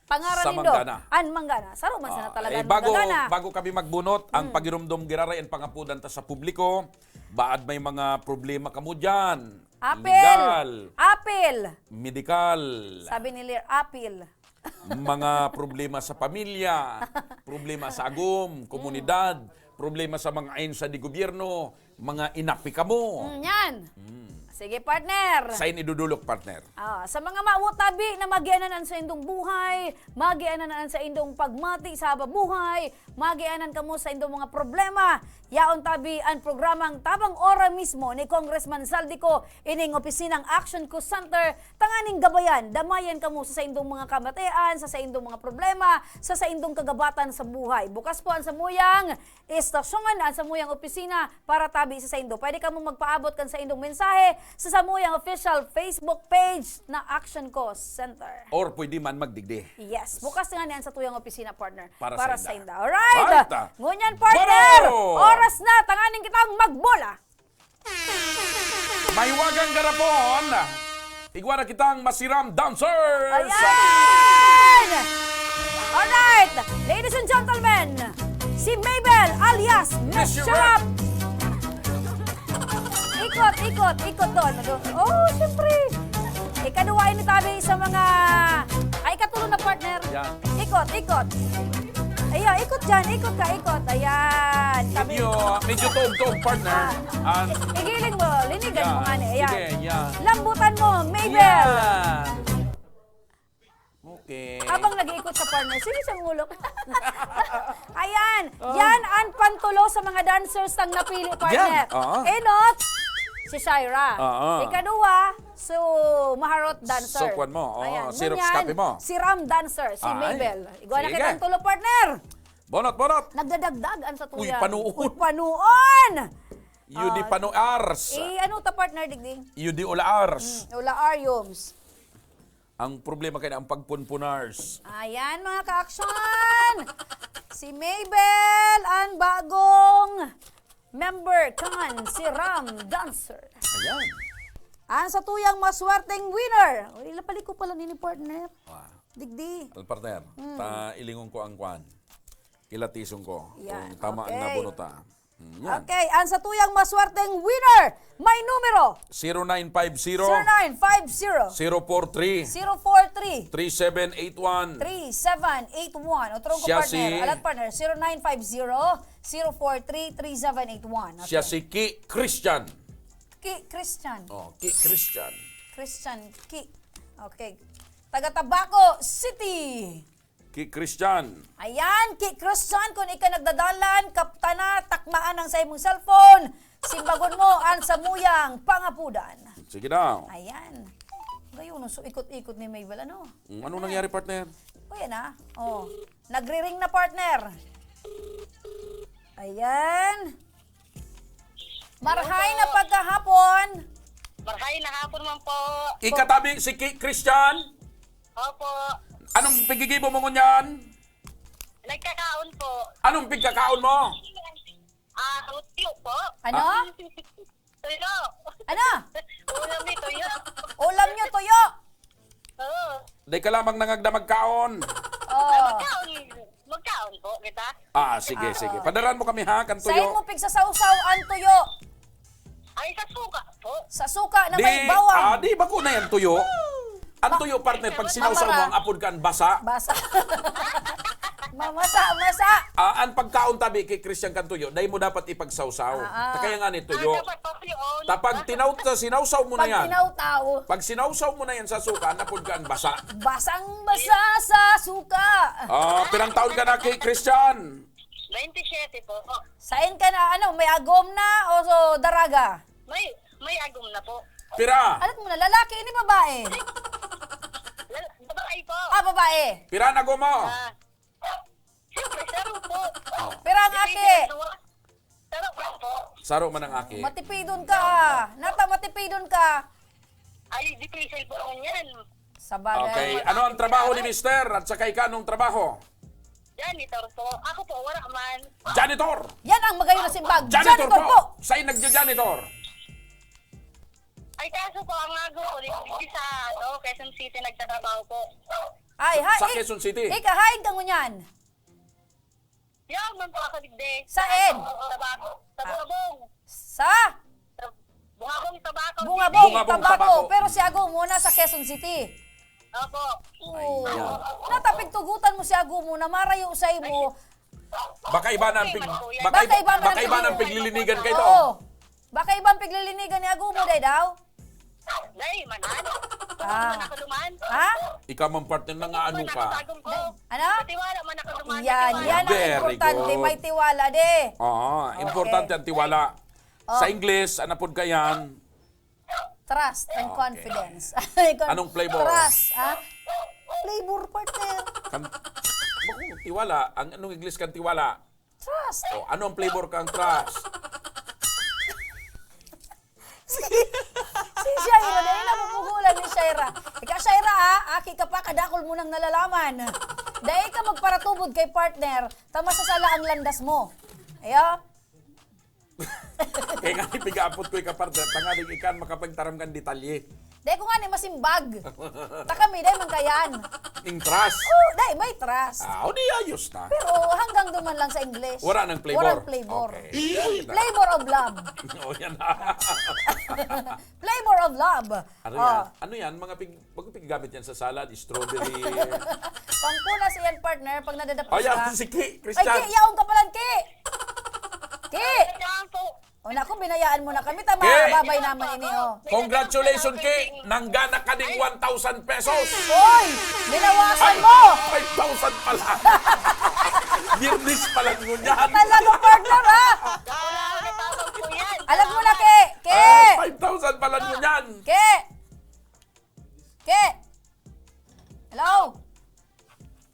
Pangaran Sa nindo. Manggana. An Manggana. Saro man sana Ah, talaga eh, an bago, Manggana. bago kami magbunot, ang Mm. pagirumdom giraray, ang pangapudan ta sa publiko, baad may mga problema kamo dyan. Apil! Legal. Apil! Medikal. Sabi ni Lir, apil. Mga problema sa pamilya, problema sa agom, komunidad, problema sa mga ahensya de gobyerno, mga inapi kamo. Mm, yan. Mm. Sige, partner. Sain idudulok, partner? Ah, sa mga mawo tabi na magianan an saindong buhay, magianan an saindong pagmati sa hababuhay, magianan kamo sa indong mga problema, yaon tabi an programang Tabang Ora mismo ni Congressman Zaldy Co ining opisinang Action Co Center, tanganing gabayan, damayan kamo sa saindong mga kamatian, sa saindong mga problema, sa saindong kagabatan sa buhay. Bukas po an samuyang istasyon, an samuyang opisina para tabi sa saindo. Pwede kamo magpaabot kan saindong mensahe sa samuyang official Facebook page na Action Co Center. Or pwede man magdigdi. Yes, bukas nga niyan sa tuyang opisina, partner. Para Para sa sa inda. inda. Alright! Alright, ah. Ngunyan, partner, Baro! oras na, tanganing kitang magbola. Mahiwagang garapon, igwa na kitang Masiram Dancers. Ayan! Alright, ladies and gentlemen, si Mabel alias Miss Miss Sharap. Sharap. Ikot, ikot, ikot doon. Oh, siyempre. Ikaduwa ini tabi sa mga, ay, ikatulo na, partner. Yan. Ikot, ikot. Ayan, ikot dyan, ikot ka, ikot. Ayan. Sabi Medyo, medyo tuog-tuog, partner. Ah, An- i-, igiling mo, linigan mo Yan. nga ni. Ayan. Sige, yan. Lambutan mo, Mabel. Yan. Okay. Habang nag-iikot sa partner, sige sa ulo. Ayan, Oh. yan ang pantulo sa mga dancers tang napili, partner. Yan, oo. Enot, si Shaira. Oo. Ikaduwa, so, Maharot dancer. So, kwan mo, oo, Ayan, Xerox ngunyan, copy mo. si Ram dancer, si Ay, Mabel. Igwa na sige. kitang tulo, partner. Bonot, bonot. Nagdadagdag ang sa Uy, tuya. panuon. Uy, panuon! Yudi Ah, panuars. eh, ano ta, partner, digdi? Yudi ulaars. Mm, ulaariums. Ang problema kaya ang pagpunpunars. Ayan, mga ka-action! Si Mabel, ang bagong member kan si Ram Dancer. Ayan. Ang sa tuyang maswerteng winner. Uy, lapali ko pala nini, partner. Ah. Digdi. Al partner, Mm. ta ilingon ko ang kwan. Kilatison ko Yan. kung tama ang Okay. nabunot, ah. Mm, yan. Okay, ang sa tuyang maswerteng winner, may numero. Zero nine five zero. Zero nine five zero. Zero four three. Zero four three. Three seven eight one. Three seven eight one. Otro ko, Siya partner. si Alat, partner. Zero nine five zero, zero four three, three seven eight one. Siya Okay. si Ki Christian. Ki Christian. Oh, Ki Christian. Christian Ki. Okay. Taga Tabaco City. Ki Christian. Ayan, Ki Christian, kung ika nagdadalan, kapta na, takmaan ang sa imong cellphone. Simbagon mo ang samuyang pangapudan. Sige daw. Ayan. Gayon, so ikot-ikot ni Mabel, ano? Mm, ano Ayan. nangyari, partner? O, yan ah. Oh, nagriring na, partner. Ayan. Marhay Hello na po. pagkahapon. Marhay na hapon man po. Ikatabi si Ki Christian. Opo. Anong pigigibo mo ngunyan? Nagkakaon po. Anong pigkakaon mo? Ah, tuyo po. Ano? Ah. Tuyo. Ano? Ulam ni tuyo. Ulam niyo, tuyo? Oo. Dai ka lamang nangagda magkaon. Oh. Ah, magkaon. Magkaon po kita. Ah, sige, Ah. sige. Padaran mo kami, ha, kan Sain tuyo. mo pigsasawsaw ang tuyo? Ay, sa suka po. Sa suka na Di, may bawang. ah, di ba ko na yan tuyo? Ang Ba- tuyo, partner, pag sinawsaw mo, Mamara. ang apod kan basa. Basa. Mamasa, masa. Ah, ang pagkaon tabi kay Christian kan tuyo, dai mo dapat ipagsawsaw. Ah, ah. Ta kaya nga ni tuyo. Ah, dapat pa yun. Ta pag tinaw-, ta sinawsaw mo na Pag yan. tinawtaw. Pag sinawsaw mo na yan sa suka, napod ka ang basa. Basang-basa Suka! Ah, pirang taon ka na, Ki Christian? Twenty-seven po. Sain ka na, ano, may agom na o so, daraga? May, may agom na po. Pira? Alam mo na, lalaki ini, babae? Lal-, babae po. Ah, babae. Pira na agom mo? Ah, siyempre, saro po. Pirang aki? Saro po. Saro man ang aki. Matipidon ka, ah. Nata, matipidon ka. Ay, difícil po ako niyan. Sa bagay. Okay. Ano ang trabaho ni Mister? At saka ikaw, anong trabaho? Janitor po. Ako po, wala man. Janitor! Yan ang magayon na simbag. Janitor Janitor po! po! Saan nagja-janitor? Ay, kaso po, ang ago ko, di, di sa, ano, Quezon City nagtatrabaho po. Ay, ha? Sa Quezon City? Ika, hain ka ngunyan? Yaw man po ako digdi. Saen? Tabaco. Sa Bungabong. Sa? Sa Bungabong, Tabaco. Bungabong, Bungabong, Tabaco. Tabaco. Pero si Ago muna sa Quezon City. Opo. Oo. Ayan. Natapig tugutan mo si Ago muna, marayo sa imo. Baka iba na ang pig-, Ay, baka iba, baka iba na ang piglilinigan kayo. Oo. Baka ibang piglilinigan ni Ago mo, day daw? Day, man, ano? Ah. Man ako duman. Ha? Ikaw man, partner, na nga ano ka? Ano? Tiwala man ako duman. Yan, yan ang importante. May tiwala, de. Oo, importante ang tiwala. Oh. Sa Ingles, ano pod ka yan? Trust and confidence. Anong flavor? Trust, ah? Flavor, partner. Kan-, bago tiwala. Ang anong Ingles kan tiwala? Trust. Oh, ano ang flavor kang trust? Si, si Shaira, dahil napupugulan ni Shaira. Ika, Shaira, ah, aki ka pa, kadakol mo nang nalalaman. Dahil ka magparatubod kay partner, ta masasala ang landas mo. Ayo? Kaya nga, ipigapot ko ika, partner, tanganing ikan makapagtaram kan detalye. Dai ko nga ni masimbag. Ta kami, dai man kayan. Ning trust? Oh, dai, may trust. Ah, o di ayos na. Pero hanggang duman lang sa English. Wala nang flavor? Walang flavor. Okay. Flavor of love. Oh, yan na. Flavor of love. Ano Oh. yan? Ano yan? Mga pig-, bago pigagamit yan sa salad, strawberry. Pangkunas iyan, partner, pag nadadapos Ay, ka. yan, si Ki, Ay, Christian. Ki, yaon ka pala, Ki! Ki! Kailangan po. O, naku, binayaan mo na kami. Tama, Ki! babay naman ini, oh. Congratulations, Ki! Nanggana ka ding one thousand pesos! Oy! Binawasan Ay, mo! five thousand pala! Birnis pala ngunyan! Talaga, partner, ha? Ako na ang natawag po yan. Alam mo na, Salamat. Ki! Ki! Ah, five thousand pala ngunyan! Ki! Ki! Hello?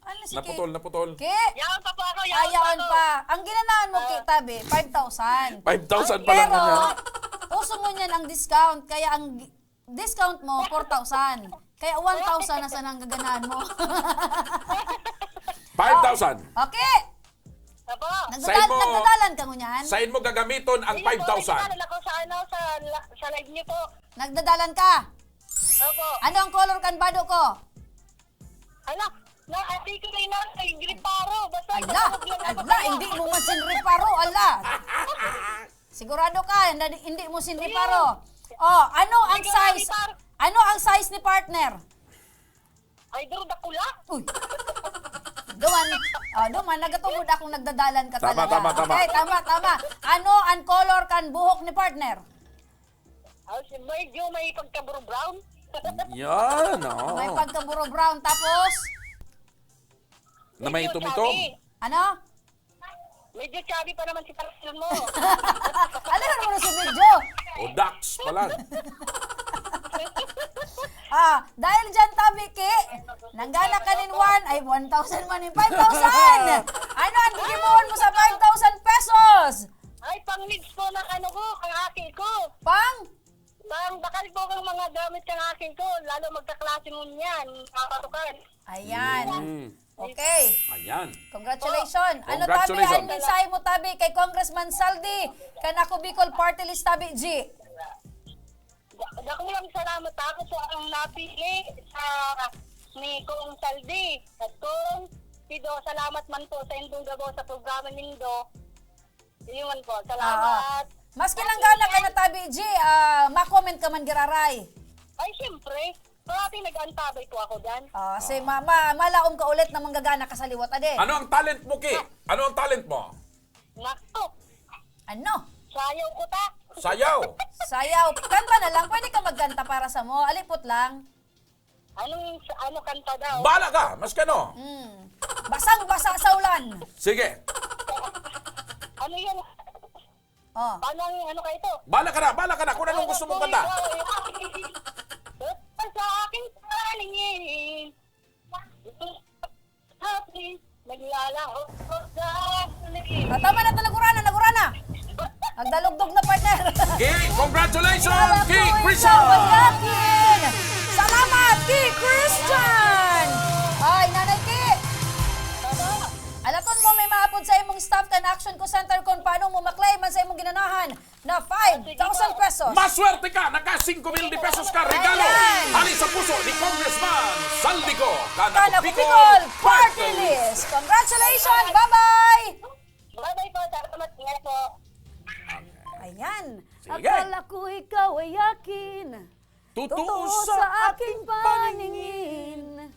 Ano si Ki? Naputol, naputol. Ki? Yaon pa po ako, Ah, yaon pa yaon ako. pa. Ang ginanahan mo, Ki, Ah. tabi, five thousand. Five thousand Ay, pa lang pero, yan. uso mo niyan ang discount, kaya ang gi-, discount mo, four thousand. Kaya one thousand na sana ang gaganahan mo. Five thousand. Okay. Apo. Nagdadal-, Sain mo, nagdadalan ka ngunyan? sain mo gagamiton ang Hindi po, five thousand? nagdadalan ako sa, ano, sa la-, sa live niyo po. Nagdadalan ka? Opo. Ano ang color kan bado ko? Ala, na, ati ko na yun, ay, reparo. Basta Ala, reparo lang ako ala, sa'yo. hindi mo man sinreparo, ala. Sigurado ka, na, hindi mo sinreparo. Yes. Oh, ano ang Hindi ko size? nareparo. Ano ang size ni partner? Ay, duro dakula. Uy. Duman, oh, duman, nagatubod akong nagdadalan ka Tama, talaga. tama, tama. Okay, tama, tama. Ano ang color kan buhok ni partner? Ah, si-, medyo may pagka-brown. Yan, oo. May pagka-brown, tapos? Na may Medyo itom-itom. chubby. Ano? Medyo chubby pa naman si Parson mo. Ano naman mo si medyo? O, Dax pala. Ah, dahil dyan, tabi, Ki, nanggana ka nin one, ay, one thousand man nin five thousand. Ano ang gigibohon mo sa five thousand pesos? Ay, pang needs po ng ano ko, kang aki ko. Pang? Pang bakal po kang mga gamit kang aki ko, lalo magkaklase mo niyan, mga katukan. Ayan. Mm. Okay. Ayan. Congratulations. Ano, tabi, Congratulations. ang mensahe mo, tabi, kay Congressman Saldi, kan Ako Bicol Party List, tabi, G? Da-, dakulang salamat ako po ang napili sa ni Kong Saldi. At Kong Pido, salamat man po sa indong gabo sa programa nindo. Yun po, salamat. Ah, maski nanggana ka na, tabi, G, ah, ma-comment ka man giraray. Ay, siyempre. Parati nag-aantabay po ako dyan. Ah, si ma-, ma-, malaom ka ulit na manggagana ka sa liwat, ade. Ano ang talent mo, Ki? Ano ang talent mo? Nako. Ano? Sayaw ko ta. Sayaw. Sayaw. Kanta na lang. Pwede ka magkanta para sa mo. Alipot lang. Anong, ano kanta daw? Bala ka, mas kano. Hmm. Basang-basa sa ulan. Sige. Ano yan? Oh. Paano ang ano kayo to? Bala ka na, bala ka na. Kung anong gusto mong kanta. Sa aking paningin. Happy, naglalaho sa akin. Ah, tama na, talagurana, nagurana. Nagdalugdog na, partner. Okay, congratulations, Kala ko Ki ikaw Christian! Ay akin. Salamat, Ki Christian! Ay, Nanay Ki! Alaton mo, may maapod sa imong staff kan Action Call Center kung paano mo maklaim an sa imong ginanahan na five thousand pesos. Maswerte ka! Naka singko mil de pesos ka! Regalo! Ayan! Hali sa puso ni Congressman Saldico! Kanako Bicol Party List! Congratulations! Bye-bye! Bye-bye po! Salamat! Ingat po! Ayan! Sige. Akala ko ikaw ay akin. Totoo sa aking paningin.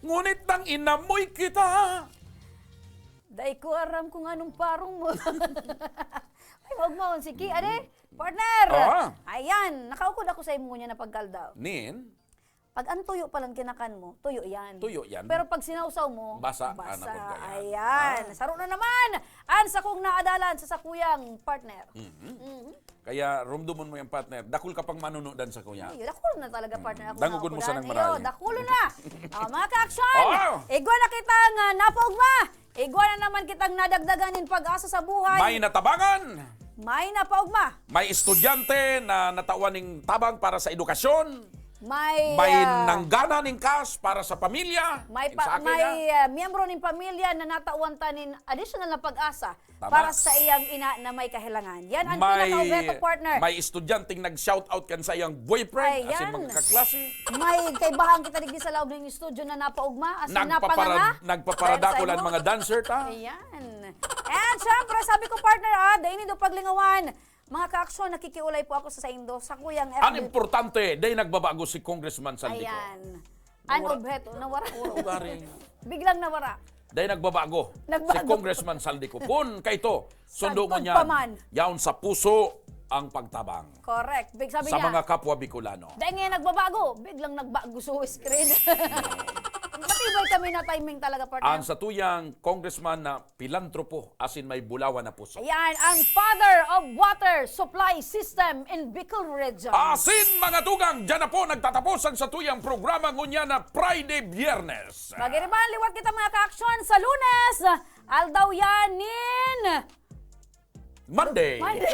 Ngunit nang inamoy kita. Dai ko aram kung anong parong mo. Ay, wag mo, sige, ade, partner. Oo. Ayan, nakaukod ako sa imo ngunyan na pagkaldaw. Nin? Pag ang tuyo pa lang kinakan mo, tuyo yan. Tuyo yan. Pero pag sinawsaw mo, basa, basa. Ayan. Ah. Saro na naman ang sakong naadalan sa sakuyang partner. Mhm. Mhm. Kaya rumdomon mo yan, partner. Dakul ka pang manunudan sa kuya. Ay, dakul na talaga, partner. Ako dangogon mo sanang marayo. Dakul na. Ah, mga ka-action, igwa na kitang, ah, napaugma. Igwa na naman kitang nadagdagan nin pag-asa sa buhay. May natabangan. May napaugma. May estudyante na natawan ning tabang para sa edukasyon. May, may, ah, nanggana ning cash para sa pamilya. May pa, may, ah, miyembro ning pamilya na natawan ta nin additional na pag-asa. Tama. Para sa iyang ina na may kahelangan. Yan ang pinakaobheto, partner. May estudyanteng nag-shout out kan sa iyang boyfriend, asin mga kaklase. May kaibahan kita digdi sa laog ning estudyo na napaugma, asin napanganga. Nagpaparad-, nagpaparadakol ang mga dancer, ta? Ayan. And syempre, sabi ko, partner, ah, dai nindo paglingawan. Mga kaaksyon, nakikiulay po ako sa saindo, sa kuyang F B. Ang importante, dai nagbabago si Congressman Saldico. Ayan. Ang obheto, nawara. Nawara, nawara. Biglang nawara. Dai nagbabago. Nagbago. Si Congressman Saldico. Kun kaito, sundo mo niyan, yaon sa puso ang pagtabang. Correct. Big sabi niya, sa mga kapwa Bicolano. Dai nga nagbabago, biglang nagbago sa screen. Matibay kami na timing talaga, partner. Ang satuyang congressman na pilantropo, asin may bulawan na puso. Ayan, ang father of water supply system in Bicol Region. Asin, mga tugang, diyan na po nagtatapos ang satuyang programa ngunyan na Friday, Biyernes. Mag-iriban liwat kita, mga kaaksyon, sa Lunes. Aldaw yan nin Monday. Monday.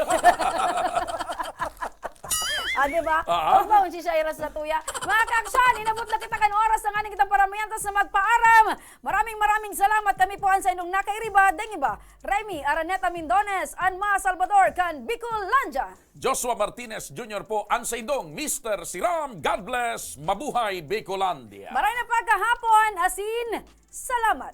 Ah, di ba? Ah. Huwag mo, si Shaira sa tuya. Mga kaaksyon, inabot na kita kan oras na nganing kitang paramiyantas na magpaaram. Maraming, maraming salamat. Kami po an saindong nakairiba, deng iba, Remy Araneta Mindones, an Ma Salvador kan Bicolandia. Joshua Martinez Junior po, an saindong Mister Siram. God bless. Mabuhay, Bicolandia. Maray na pagkahapon, asin salamat.